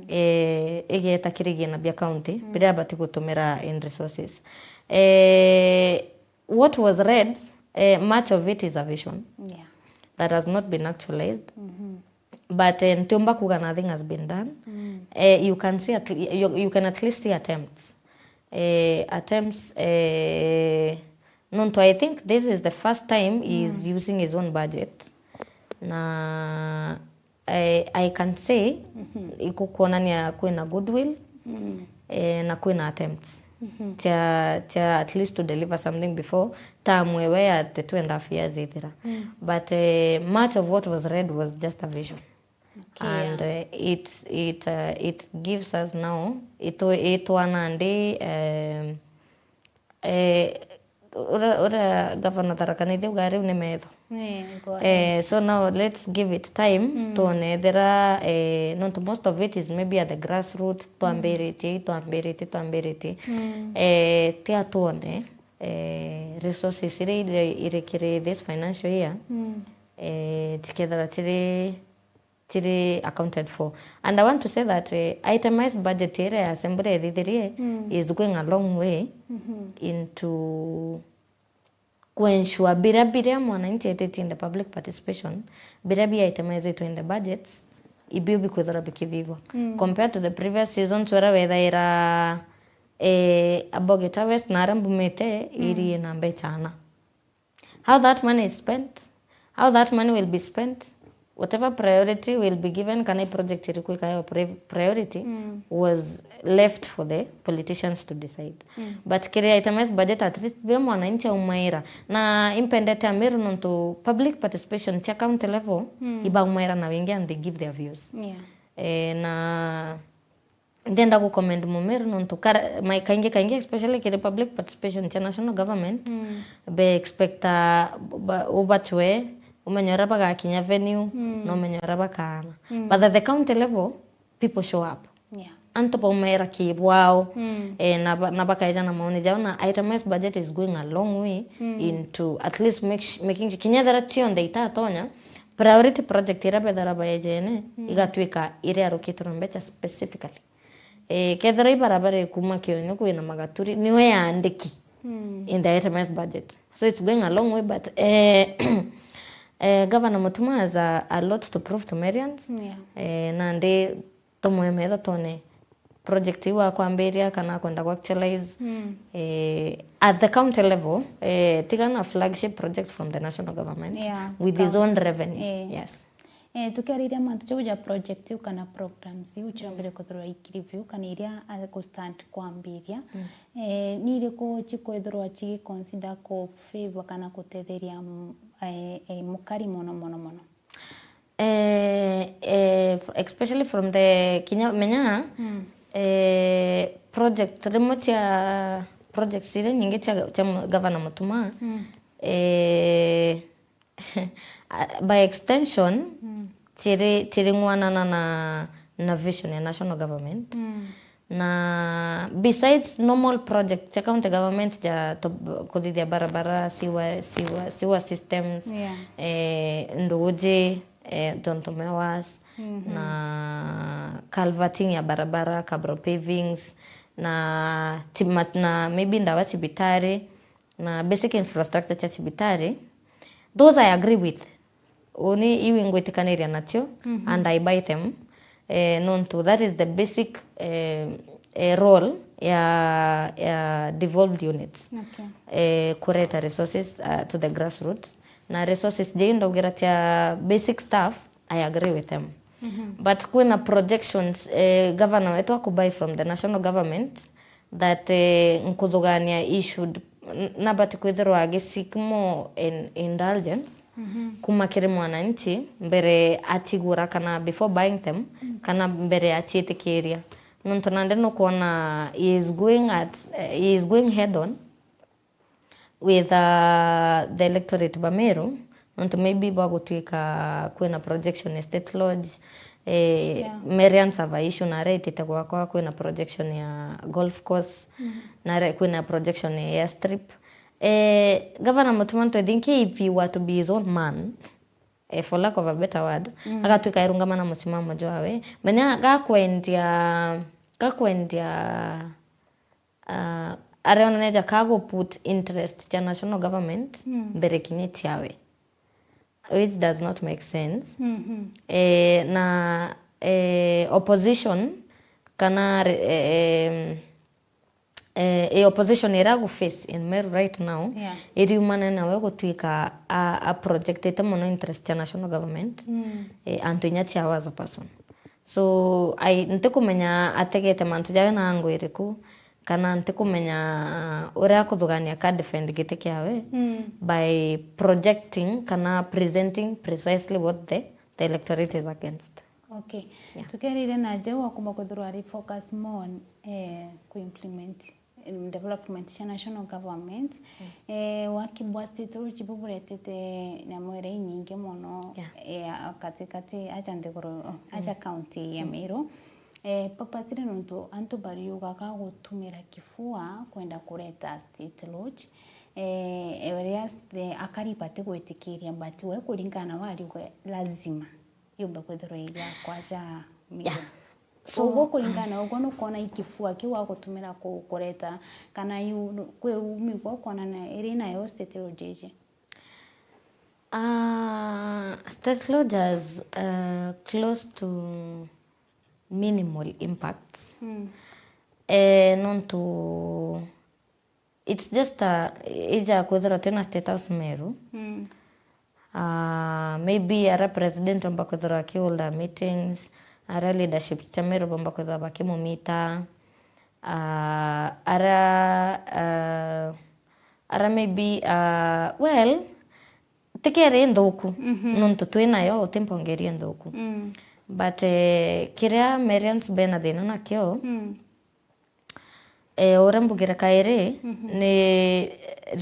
eh, igeta kiri giina bia county, biria abati gutumira in resources. Eh, what was read, eh, much of it is a vision, yeah, that has not been actualized. But, eh, ntiumba kuga nothing has been done. Eh, you can see at, you, you can at least see attempts. Eh, attempts, eh, nontu I think this is the first time he is using his own budget. Na I, I can say, ikukwonania kwina goodwill, eh, na kwina attempts cia, cia at least to deliver something before term ewe ya the two and a half years ithira. But, eh, much of what was read was just a vision. Okay, and, yeah, eh, it, it, uh, it gives us now, itu-, itwana ndi, um, eh, uria, uria Governor Tharaka Nithi auga riu ni metho. Eh, so now let's give it time, tuone ethira, eh, nontu most of it is maybe at the grassroots, twambiritie, twambiritie, twambiritie. Eh, tia tuone, eh, resources iria iri, iri kiri this financial year, mm, eh, tikethirwa tiri, tiri accounted for. And I want to say that, eh, itemized budget iria ya assembly ithithirie, mm, is going a long way, mm-hmm, into ku ensure biria, biria mwananchi etitie in the public participation, biria bia itemizitwe in the budgets, ibio bikwithirwa bikithithwa. Mm. Compared to the previous seasons, where wethaira, eh, Abogeta West na aria mbumite, mm, iri na mbecha ana. How that money is spent, how that money will be spent, whatever priority will be given, kana i project iriku ikaewa pri-, priority, mm, was left for the politicians to decide. Mm. But kiri itemized budget, at least biria mwananchi aumaira. Na impendete Ameru nontu public participation cia county level, mm, ibaumaira na wingi and they give their views. Yeah. Eh, na ndienda gu commend Mumeru nontu kara-, mai-, kaingi, kaingi, especially kiri public participation cia national government, mm, be expecta ba-, ubachwe, umenye uria bagakinya venue, mm, na umenye uria bakaana. Mm. But at the county level, people show up. Yeah. Antu baumaira ki bwao, mm, eh, na ba-, na bakaeja na maoni jao, na itemized budget is going a long way, mm, into at least make sh-, making sure kinya ethira cionthe itatonya, priority project iria bethira baejene, mm, igatwika iria arukitwe na mbecha specifically. Eh, kethira i barabara ikuma Kionyo kwina Magaturi, niyo yaandiki, mm, in the itemized budget. So it's going a long way, but, eh, eh, Governor Mutuma has a, a lot to prove to Marians. Yeah. Eh, nandi tumwe metho twone project iu akwambiria kana akwenda ku actualize, mm, eh, at the county level, eh, tigana flagship project from the national government, yeah, with his own revenue. Eh. Yes. Eh, tukiariria mantu jau ja project iu kana programs iu ciombire kwithirwa ikireview kana iria, eh, ku stand kwambiria, mm, eh, ni iriku cikwithirwa cigiconsider ku favor kana kutetheria, mm, eh, eh, mukari mono mono mono? Eh, eh, f-, especially from the kinya menya, mm, eh, project rimwe cia projects iria nyingi cia, cia mu-, Governor Mutuma, mm, eh, by extension, mm, chiri, chiri ng'wanana na, na vision ya national government. Mm. Na besides normal project cia county government ja to-, kuthithia barabara, sewer, sewer, sewer systems, yeah, eh, nduji, eh, tontu mewas, mhm, na culverting ya barabara, cabro pavings, na tima-, na maybe ndawa cibitari, na basic infrastructure cia cibitari, those I agree with. Uni iu ingwitikaniria nacio, mhm, and I buy them. Eh, nontu that is the basic, eh, eh, role ya, ya devolved units. Okay. Eh, kureta resources, uh, to the grassroots. Na resources jei ndaugira cia basic stuff, I agree with them. Mhm. But kwina projections, eh, governor wetu akubuy from the national government, that, eh, nkuthugania he should, n-, nabati kwithirwa agi seek more in-, indulgence, mhm, kuma kiri mwananchi mbere achigura kana before buying them, mm, kana mbere achiitikiria. Nontu nandi nukwona he is going at, eh, he is going head on with, uh, the electorate ba Meru, nontu maybe bwa gutwika kwina projection ya State Lodge, eh, yeah, Marians have a issue na aria itite gwakwa, kwina projection ya golf course, mm, na aria kwina projection ya airstrip. Eh, Governor Mutuma, I think if he were to be his own man, eh, for lack of a better word, mm, agatwika erungama na musimamo jwawe. Menya gakwendia, gakwendia ah, arionania ja ka gu put interest cia national government, mm, mbere kinya ciawe, which does not make sense. Mhm. Eh, na, eh, opposition kana re-, eh, em, eh, eh, opposition ira gu face in Meru right now, yeah, iriumana nawe gutwika a, a projectite mono interest cia national government, mm, eh, antu inya ciawe as a person. So, I, ntikumenya ategete mantu jawe na angle iriku, kana ntikumenya uria akuthugania ka defend giti kiawe, mm, by projecting kana presenting precisely what the, the electorate is against. Okay. Yeah. Tukerire na jau akumba kwithirwa ari focus more on, eh, ku implement development cia national government. Mm. Eh, waki bwa State Lodge buburetete nyamu iria inyingi mono, yeah, eh, a-, katikati aja nthiguru, aja, mm, county ya, mm, Meru. Eh, purposely nontu antu bariugaga gutumira kifua kwenda kureta State Lodge. Eh, areas the akari batigwitikiria, but we kuringana na wari uge lazima yumbe kwithirwa iria kwaja. Yeah. So, uguo kuringana na uguo nukwona ikifua kiu agutumira ku-, kureta, kana iu nu-, kwi umi gwa ukwona na iri nayo state lodge iji? Ah, state lodge has, uh, close to minimal impacts. Mm. Eh, nontu it's just a, ija kwithirwa twina State House Meru. Mm. Ah, maybe ara president omba kwithirwa akiholda meetings, ara leadership cia Meru bomba kwithirwa bakimumita. Ah, ara, ah, ara maybe, ah, well, tikeri nthuku, mhm, nontu twinayo, uti mpongeria nthuku. Mm. But, eh, kiria Marians bena thina nakio, mm, eh, uria mbugire kairi, mhm, ni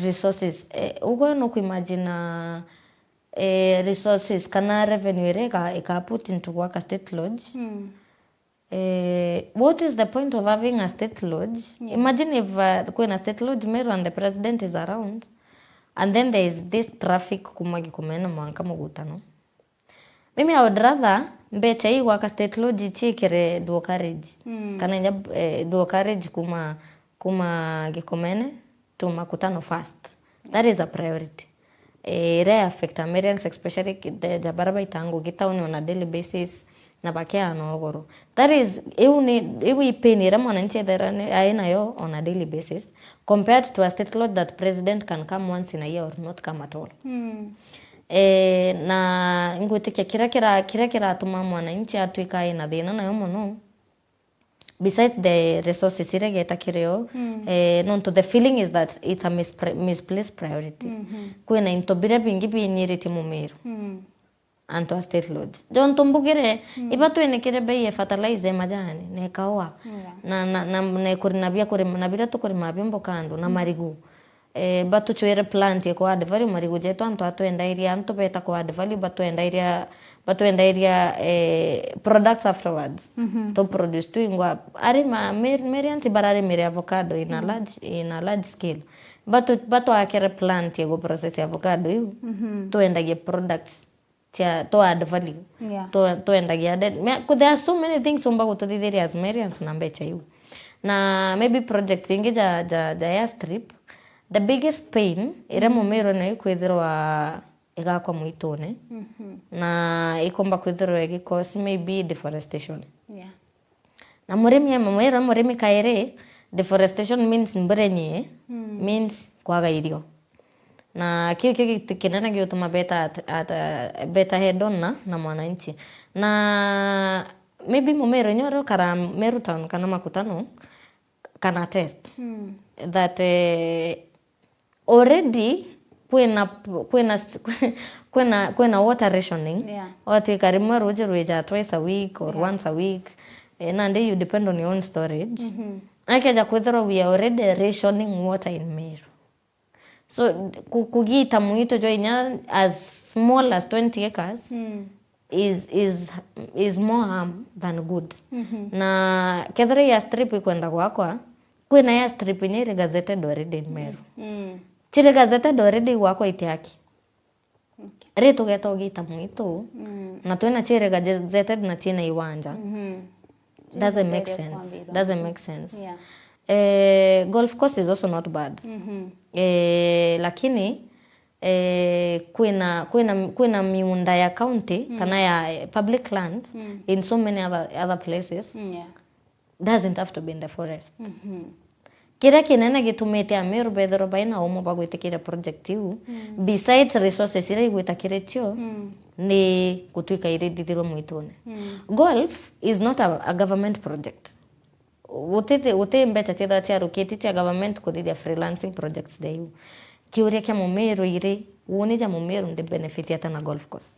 resources. Eh, uguo nukuimagine, eh, resources kana revenue iria ika, ika put into gwaka state lodge. Mm. Eh, what is the point of having a state lodge? Yeah. Imagine if, uh, kwina state lodge Meru and the president is around, and then there is this traffic kuma Gikomene mwanka Mugutano. Mimi, I would rather mbecha ii gwaka state lodge ichiikire Duo Carriage. Mm. Kana inya, eh, Duo Carriage kuma, kuma Gikomene to Makutano first. That is a priority. Eh, iria affect Americans, especially ki-, the, ja bara baita ngugi town on a daily basis, na bakeana ugoro. That is, iu ni, iu i pain iria mwananchi ethera ni, ai nayo on a daily basis, compared to a state lodge that president can come once in a year or not come at all. Mm. Eh, na ngwitikia kiria kira-, kiria kiratuma mwananchi atwika ina thina nayo mono, besides the resources iria igeta kiri o, mm, eh, nontu the feeling is that it's a mispri-, misplaced priority. Mhm. Kwina into biria bingi binyiritie Mumiru. Mm. Antu a state lodge. Jontu mbugire, mm, iba twinikire bei ya fertilizer, majani, na ikaua. Yeah. Na, na, na, na ikuri-, na bia kurima, na biria tukurima bio mboka andu, na, mm, marigu. Eh, batuchwire plant ya ku add value marigu jetu, antu atwendairia, antu beta ku add value, batwendairia, batwendairia, eh, products afterwards. Mhm. To produce twingwa. Arima, Mer-, Merians bararimire avocado in a, mm, large, in a large scale. Batu-, batwakire plant ya gu process avocado iu. Mhm. Twendagie products cia, to add value. Yeah. To, twendagia added. Me-, ku-, there are so many things umba gututhithiria as Merians na mbecha iu. Na maybe project ingi ja, ja, ja airstrip, the biggest pain iria, mm, Mumiru nayo ikwithirwa igakwa mwitune, mhm, na ikomba kwithirwa igi cause maybe deforestation. Yeah. Na murimi amwira murimi kairi, deforestation means mbura inyie, mm, means kwaga irio. Na kiu kio gitu kinene giutuma beta at, at, beta head on na, na mwananchi. Na maybe Mumiru inya uria ukara Meru town kana Makutano, kana test, mm, that, eh, already kwina, kwina, kwina, kwina water rationing. Yeah. Watwika rimwe ruji rwija twice a week or, yeah, once a week. Eh, nandi you depend on your own storage. Mhm. Akeja kwithirwa we are already rationing water in Meru. So, ku-, kugita mwitu jwa inya as small as twenty acres, mm, is, is, is more harm than good. Mhm. Na kethira ya strip ikwenda gwakwa, kwina ya strip inya iri gazetted already in Meru. Mm. Chiri gazetted already gwakwa iti haki. Okay. Ri tugeta ugita mwitu, mm, na twina chiri gazetted na china iwanja. Mhm. Doesn't make sense. Doesn't make sense. Yeah. Eh, golf course is also not bad. Mhm. Eh, lakini, eh, kwina, kwina, kwina miunda ya county, mm, kana ya, eh, public land, mm, in so many other, other places. Mm, yeah. Doesn't have to be in the forest. Mhm. Kiria kinene gitumite Ameru bethirwa baina umo bwa gwitikiria project iu, mm, besides resources iria igwita kiri cio, mm, ni gutwika irithithirwe mwitune. Mm. Golf is not a, a government project. Guti, guti mbecha ciethirwa ciarukiti cia government kuthithia freelancing projects ta iu. Kiuria kia Mumiru iri, woni ja Mumiru ndi benefit ata na golf course?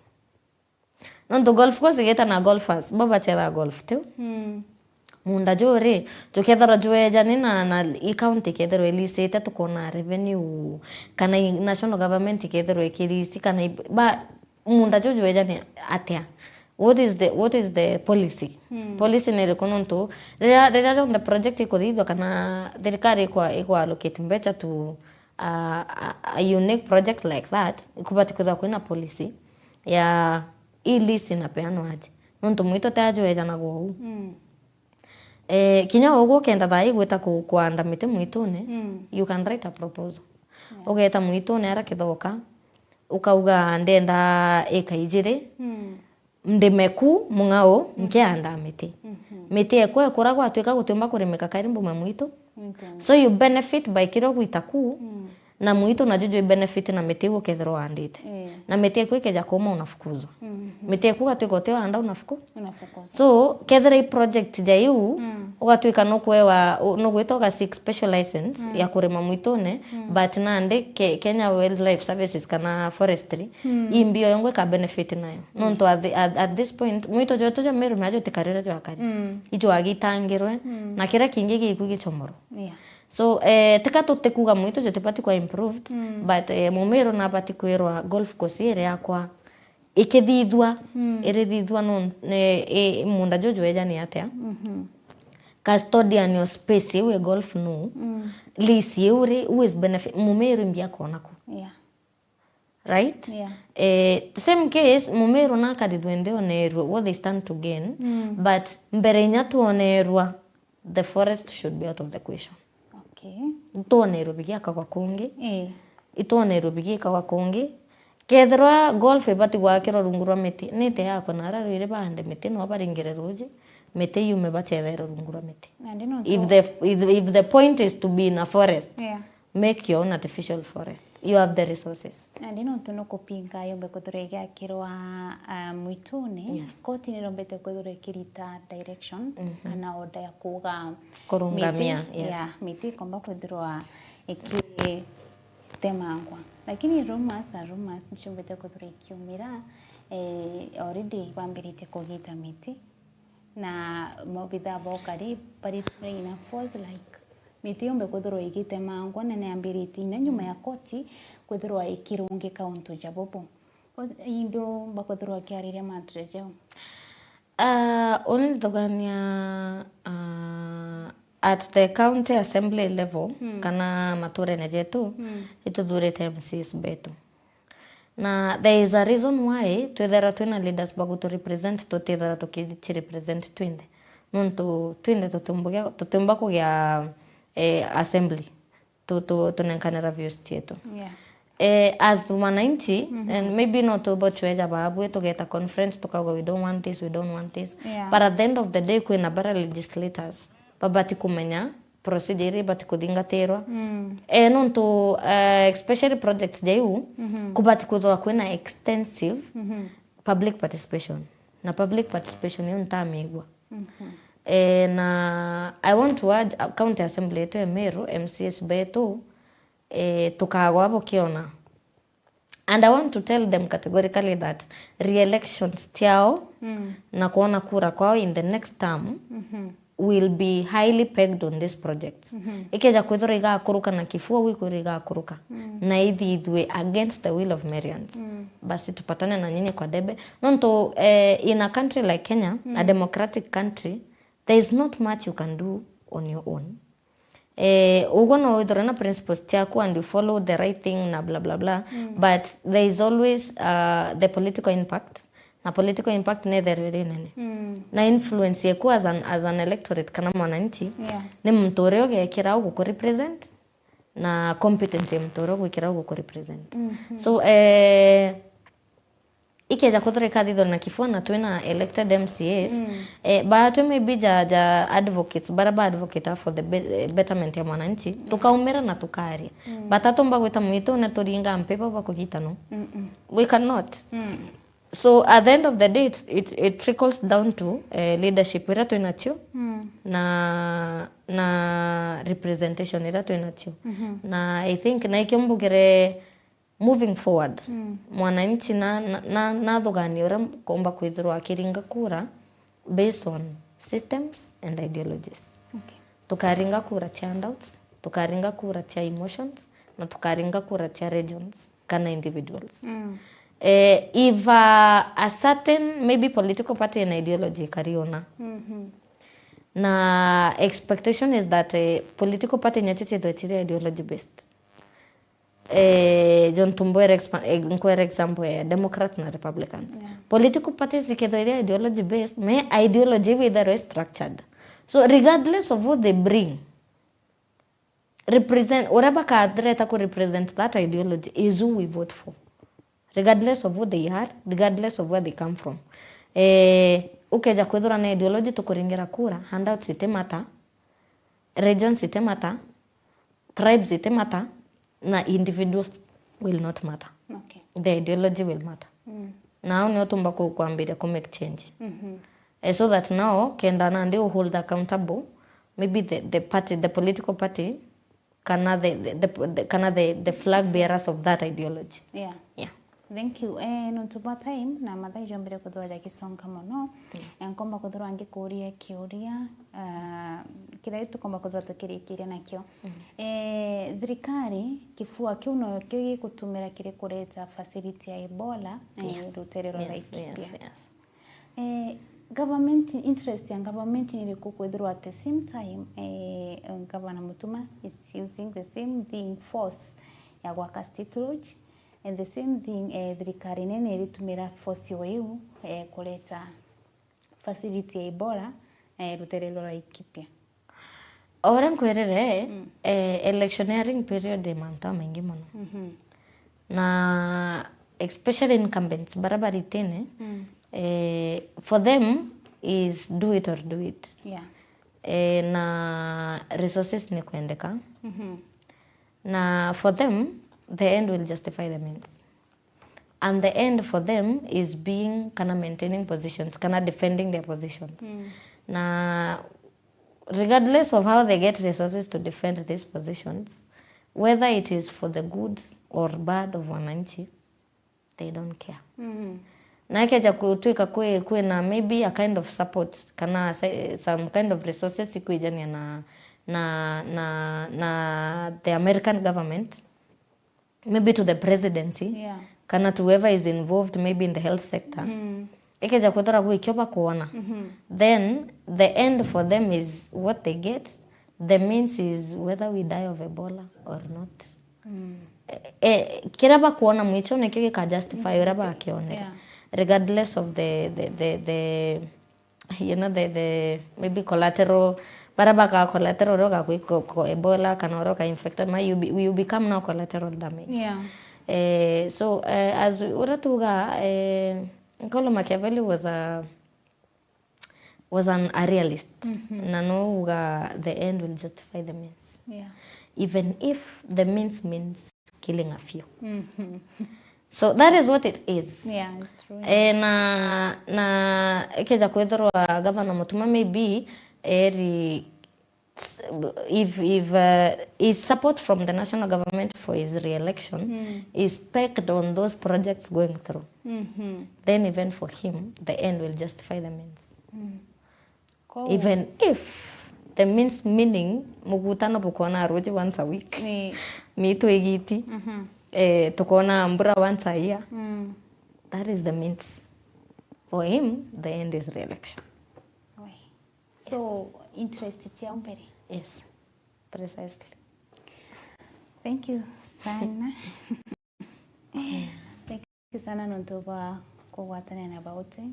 Nontu golf course igeta na golfers, bo bachethaa golf, tiu? Mm. Munda juu ri, jukethirwa jwejani na, na i county ikethirwa ilisite, tukona revenue, kana i national government ikethirwa ikilisi, kana i, ba, munda juu jwejani atia? What is the, what is the policy? Mm. Policy ni iriku? Nontu riria, riria rionthe project ikuthithua kana thirikari ikwa, ikwa allocate mbecha to A, a, a unique project like that, ikubati kwithirwa kwina policy ya ii lease inapeanwa aje. Nontu mwitu ti aja wejanagwa uu. Mm. Eh, kinya uguo ukenda thaa ii gwita ku-, kuanda miti mwitune, mm, you can write a proposal. Yeah. Ugeeta mwitune ara Kithoka, ukauga, "Ndenda ika ijiri, mm, ndime ku mung'ao, mm, nkiandaa miti." Mhm. Miti ekwa ekura gwatwika gutiumba kurimika kairi mbume mwitu. Okay. So you benefit by kiria ugwita ku, mm, na mwitu na juju i benefit na miti iu ukethirwa wandite. Eh. Na miti eku ikeja kuuma unafukuzwa. Mhm. Miti eku ugatwika utiwanda unafuku. Unafukuzwa. So, kethira i project ja iu, mm, ugatwika nukwewa, u-, nugwita uga seek special license, mm, ya kurima mwitune, mm, but nandi Ke-, Kenya Wildlife Services kana forestry, mm, i mbio yongo ika benefit nayo. Mm. Nontu at, the, at, at this point, mwitu jwetu jwa Meru najo tikarire jwakari. Mm. Ijwagitangirwe, mm, na kiria kingi giku gichomorwe. Yeah. So, eh, tika tutikuga mwitu jutibati kwa improved, mm, but, eh, Mumiru nabati kwirwa golf course iri yakwa ikithithua, mm, irithithua no, eh, eh, munda juju wejani atia? Mhm. Custodian yo space iu e golf nu, mm, lease iu ri, who is benefit? Mumiru mbia kona ku. Yeah. Right? Yeah. Eh, same case, Mumiru nakarithwe nthi onerwe what they stand to gain, mm, but mbere inya tuonerwa, the forest should be out of the equation. Okay. Itwonerwe bigiakagwa kungi. Eh. Itwonerwe bigiikagwa kungi. Kethirwa golf ibati gwakirwa rungu rwa miti, nite yakwa na ara rwiri baande miti no baringire ruuji, miti yume bachethere rungu rwa miti. Nandi nontu if the, if, if the point is to be in a forest, yeah, make your own artificial forest. You have the resources. Nandi nontu nukupinga yombe kwithirwa igiakirwa, ah, mwitune, yes, koti nirombete kwithirwa ikirita direction, mhm, kana order ya kuuga kurungamia, miti, yes, yeah, miti ikomba kwithirwa ikitemangwa. Lakini rumors are rumors, niciumbite kwithirwa ikiumira, eh, already bambiritie kugita miti. Na maobithaa ba ukari baritumire ina force, like, miti yombe kwithirwa igitemangwa, na niambiritie ina nyuma ya koti kwithirwa ikirungika untu ja bubu. O-, imbi umba kwithirwa ukiariria mantu ja jau? Ah, uni nthugania, ah, at the county assembly level, mm, kana maturene jetu, mm, ituthurite M C As betu. Na there is a reason why twithirwa twina leaders ba gutu represent, tutithirwa tukici represent twinthe. Nontu twinthe tutiumbugia-, tutiumba kugia, eh, assembly, tu-, tu-, tunenkanira views cietu. Yeah. Eh, as wananchi, mhm, and maybe no tubochweja baabwi, tugeta conference, tukauga, "We don't want this, we don't want this." Yeah. But at the end of the day, kwina bara legislators babati kumenya procedure iria ibati kuthingatirwa. Mm. Eh, nontu, eh, especially projects ja iu, mhm, kubati kwithirwa kwina extensive, mhm, public participation. Na public participation iu ntamigua. Mhm. Eh, na I want to urge, uh, County Assembly yetu ya Meru, M C As betu, eh, tukagwa bukiona. And I want to tell them categorically that re-elections ciao, mm, na kuona kura kwao in the next term, mhm, will be highly pegged on these projects. Mhm. Ikeja kwithirwa igakuruka na kifua, wikwithirwa igakuruka. Mm. Na ithithue against the will of Meruans. Mm. Basi tupatane na nyinyi kwa debe. Nontu, eh, in a country like Kenya, a, mm, democratic country, there is not much you can do on your own. Eh, uguo no withirwe na principles ciaku and you follow the right thing na bla bla bla, mm, but there is always, uh, the political impact, na political impact ni itherwe ri nene. Mm. Na influence yeku as an, as an electorate kana mwananchi, yeah, ni muntu uria ugekira uguku represent na competence ya muntu uria ugwikira uguku represent. Mhm. So, eh, ikeja kwithirwa ikathithwa na kifua na twina elected M C As, mm, eh, baatwi maybe ja, ja advocates, bara ba advocate for the be-, eh, betterment ya mwananchi, mm, tukaumira na tukaria. Mm. Batatumba gwita mwitune turinga mpira bakugita no. Mm-mm. We cannot. Mm. So at the end of the day, it, it, it trickles down to, eh, leadership iria twinacio, mm, na, na representation iria twinacio. Mhm. Na I think, na ikio mbugire, moving forward, mm, mwananchi na, na, na, nathugania uria komba kwithirwa akiringa kura based on systems and ideologies. Okay. Tukaringa kura cia handouts, tukaringa kura cia emotions, na tukaringa kura cia regions kana individuals. Mm. Eh, if, uh, a certain maybe political party and ideology ikariona, mhm, na expectation is that, eh, political party nyacio ciithwe ciri ideology based. Eh, John Tumbo era expa-, eh, nkwera example ya Democrats na Republicans. Yeah. Political parties ikethirwa iria ideology based, me ideology iu itherwe structured. So regardless of what they bring, represent, uria bakathireta ku represent that ideology is who we vote for. Regardless of who they are, regardless of where they come from. Eh, ukeja kwithirwa na ideology tukuringira kura, handouts iti matter, regions iti matter, tribes iti matter, na individuals will not matter. Okay. The ideology will matter. Mm. Na au nio tumba ku-, kwambiria ku make change. Mhm. Eh, so that now kenda nandi u hold accountable maybe the, the party, the political party, kana the, the, the, the, kana the, the flag bearers of that ideology. Yeah. Yeah. Thank you. Eh, nontu bwa time na mathaa ijombere kuthirwa jagisonga mono, mm, eh, nkomba kuthirwa ngikuria kiuria, ah, kiria tukomba kuthirwa tukirikiria nakio. Mm. Eh, thirikari, kifua kiu nokio gigutumira kiri kureta facility ya Ebola, eh, yes, rutere rwa, yes, Laikipia. Yes, yes. Eh, government, interest ya government ni iriku kwithirwa at the same time, eh, Governor Mutuma is using the same thing, force ya gwaka State Lodge, and the same thing, eh, thirikari nene iritumira force o iu, eh, kureta facility ya Ebola, eh, rutere rwa Laikipia? O uria nkwirire, mm, eh, election ya ring period i mantu jamaingi mono. Mhm. Na especially incumbents, baria baritine, mm, eh, for them is do it or do it. Yeah. Eh, na resources ni kwendeka. Mhm. Na for them, the end will justify the means. And the end for them is being, kana maintaining positions, kana defending their positions. Mm. Na regardless of how they get resources to defend these positions, whether it is for the good or bad of wananchi, they don't care. Mm. Na ikeja kutwika kwi, kwina maybe a kind of support, kana se-, some kind of resources ikwijania na, na, na, na the American government, maybe to the presidency, yeah, kana to whoever is involved maybe in the health sector. Mm. Ikeja kwithirwa gwikio bakwona, mhm, then the end for them is what they get, the means is whether we die of Ebola or not. Mm. Eh, eh, kiria bakwona mwicho nikio gika justify uria bakionera, yeah, regardless of the, the, the, the you know, the, the maybe collateral, baria baka collateral, uria ugakwika Ebola kana uria uka infected, ma you, be, you become now collateral damage. Yeah. Eh, so, eh, as uria tuga, eh, Niccolo Machiavelli was a, was an, a realist. Mhm. Na no uga the end will justify the means. Yeah. Even if the means means killing a few. Mhm. So that is what it is. Yeah, it's true. Eh, na, na ikeja kwithirwa Governor Mutuma maybe eri, if, if, uh, his support from the national government for his re-election, mm, is pegged on those projects going through, mhm, then even for him, the end will justify the means. Mm. Kou. Even if the means, meaning, mugutano bukona ruji once a week. Ni. Mitu igiti. Mhm. Eh, tukona mbura once a year. Mm. That is the means. For him, the end is re-election. Oi. So, interest ciao mbere? Yes, precisely. Thank you sana. Thank you sana nontu bwa kugwatania na bautwi,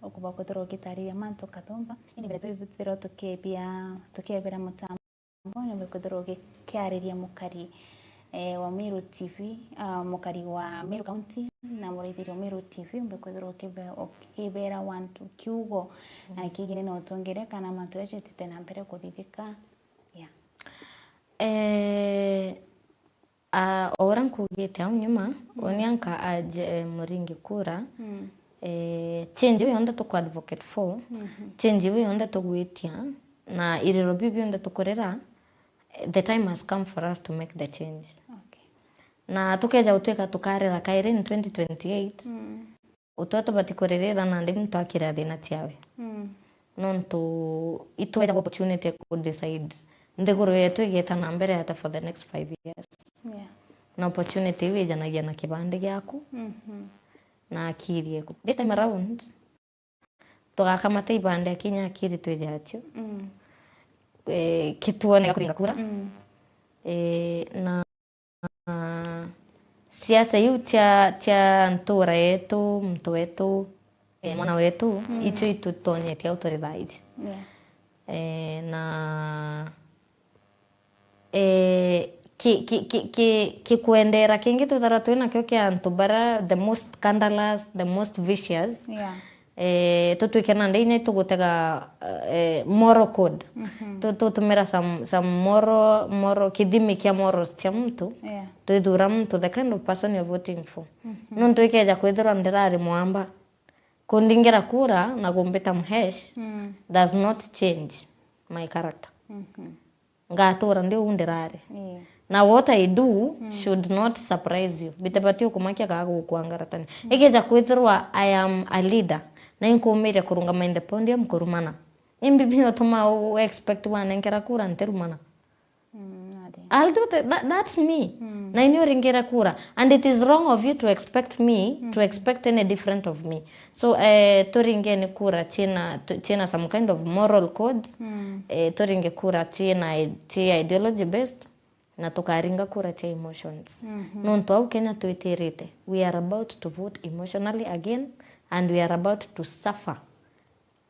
ukuba kwithirwa ugitariria mantu kathumba. Indi mbere twithirwa tukebia, tukebera mutambo, ni mbere kwithirwa ugikiariria mukari, eh, wa Meru T V, ah, mukari wa Meru County, na muraithiria wa Meru T V, umbe kwithirwa ukibe-, ukibera wantu kiugo, na kigire na utongere kana mantu jacio jatite na mbere kuthithika. Yeah. Eh, Ah, o uria nkugite au nyuma, mm, uni anka aje, eh, Muringi kura, mm, eh, change iu yonthe tuku advocate for, mhm, change iu yonthe tugwitia, na iriro biu bionthe tukurira, eh, the time has come for us to make the change. Okay. Na tukeja gutwika tukarira kairi in twenty twenty-eight, mm. Utwe tubati kuririra nandi muntu akira thina ciawe. Mm. Nontu itwejagwa opportunity ya ku decide nthiguru yetu igeta na mbere ata for the next five years. Yeah. Na opportunity iu ijanagia na kibandi giaku, mhm, na akiri eku. This time around, tugakamata ibandi akinya akiri twije acio. Mm. Eh, kituone kuringa kura. Mm. Eh, na siasa iu cia, cia ntura yetu, muntu wetu, eh, mwana wetu, icio itutonyetie au turi thaa iji. Yeah. Eh, na, eh, ki, ki, ki, ki, kikwendera kingi twithagirwa twi nakio kia antu bara the most scandalous, the most vicious. Yeah. Eh, tutwike nandi inya itugutega, eh, moral code. Mhm. Tu-, tutumira some, some moral, moral, kithimi kia morals cia muntu. Yeah. Twithura muntu, the kind of person you're voting for. Mhm. Nontu ikeja kwithirwa ndirari mwamba, kundingira kura na kumbita mhesh, mm, does not change my character. Mhm. Ngatura ndi uu ndirari. Ii. Na what I do, mm, should not surprise you. Bitibati ukumakia kana gukwangaratania. Mm. Ikeja kwithirwa I am a leader, na inkumiria kurungama in the podium kurumana, imbi biotuma u expect wanenkera kura ntirumana? Mm, nari. I'll do the, that, that's me. Mm. Na ini uringire kura. And it is wrong of you to expect me, mm, to expect any different of me. So, eh, turingeni kura ciina, tu-, ciina some kind of moral code. Mm. Eh, turinge kura ciina, ci ideology based, na tukaringa kura cia emotions. Mhm. Nontu au Kenya twitirite, we are about to vote emotionally again, and we are about to suffer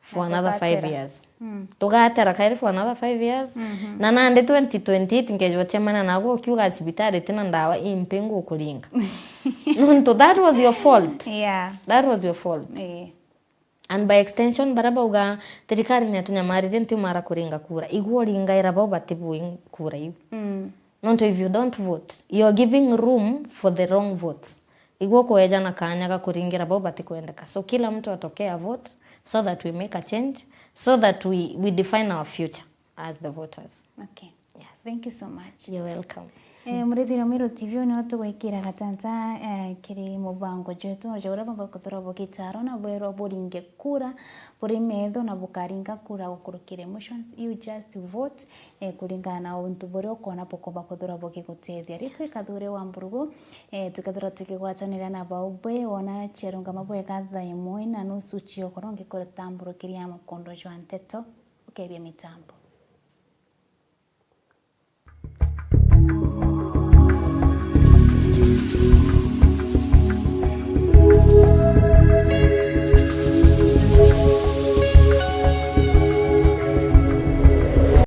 for another five years. Mm. Tugatera kairi for another five years. Mhm. Na nandi twenty twenty-eight ngejwa cemana nago ukiuga cibitari tina ndawa, impi ngukuringa? Nontu that was your fault. Yeah. That was your fault. Eh. And by extension, bara bauga thirikari ni yatunyamaririe, ntiumara kuringa kura. Igua uringaira bau batibui kura iu. Mm. Nontu if you don't vote, you're giving room for the wrong votes. Igua kuejana kanya ga kuringira bau batikwendeka. So kila mtu atokee a vote so that we make a change, so that we, we define our future as the voters. Okay. Yes. Thank you so much. You're welcome. Eh, murithi Rumiru T V, nio tugwikira gatanta, eh, kiri mubango jwetu, ja uria bumba kuthura bukitaro na bwerwa buringe kura, buri metho na bukaringa kura gukurukira emotions. You just vote, eh, kuringana na untu buria ukwona bukomba kuthura bugigutethia. Riu twikathure wa mburugu, eh, tukethirwa tukigwatanira na bau bwe wona ciarungama bwega thaa imwe na nusu cia ukoro ngikutamburukiria mukondo jwa nteto ukebia mitambo.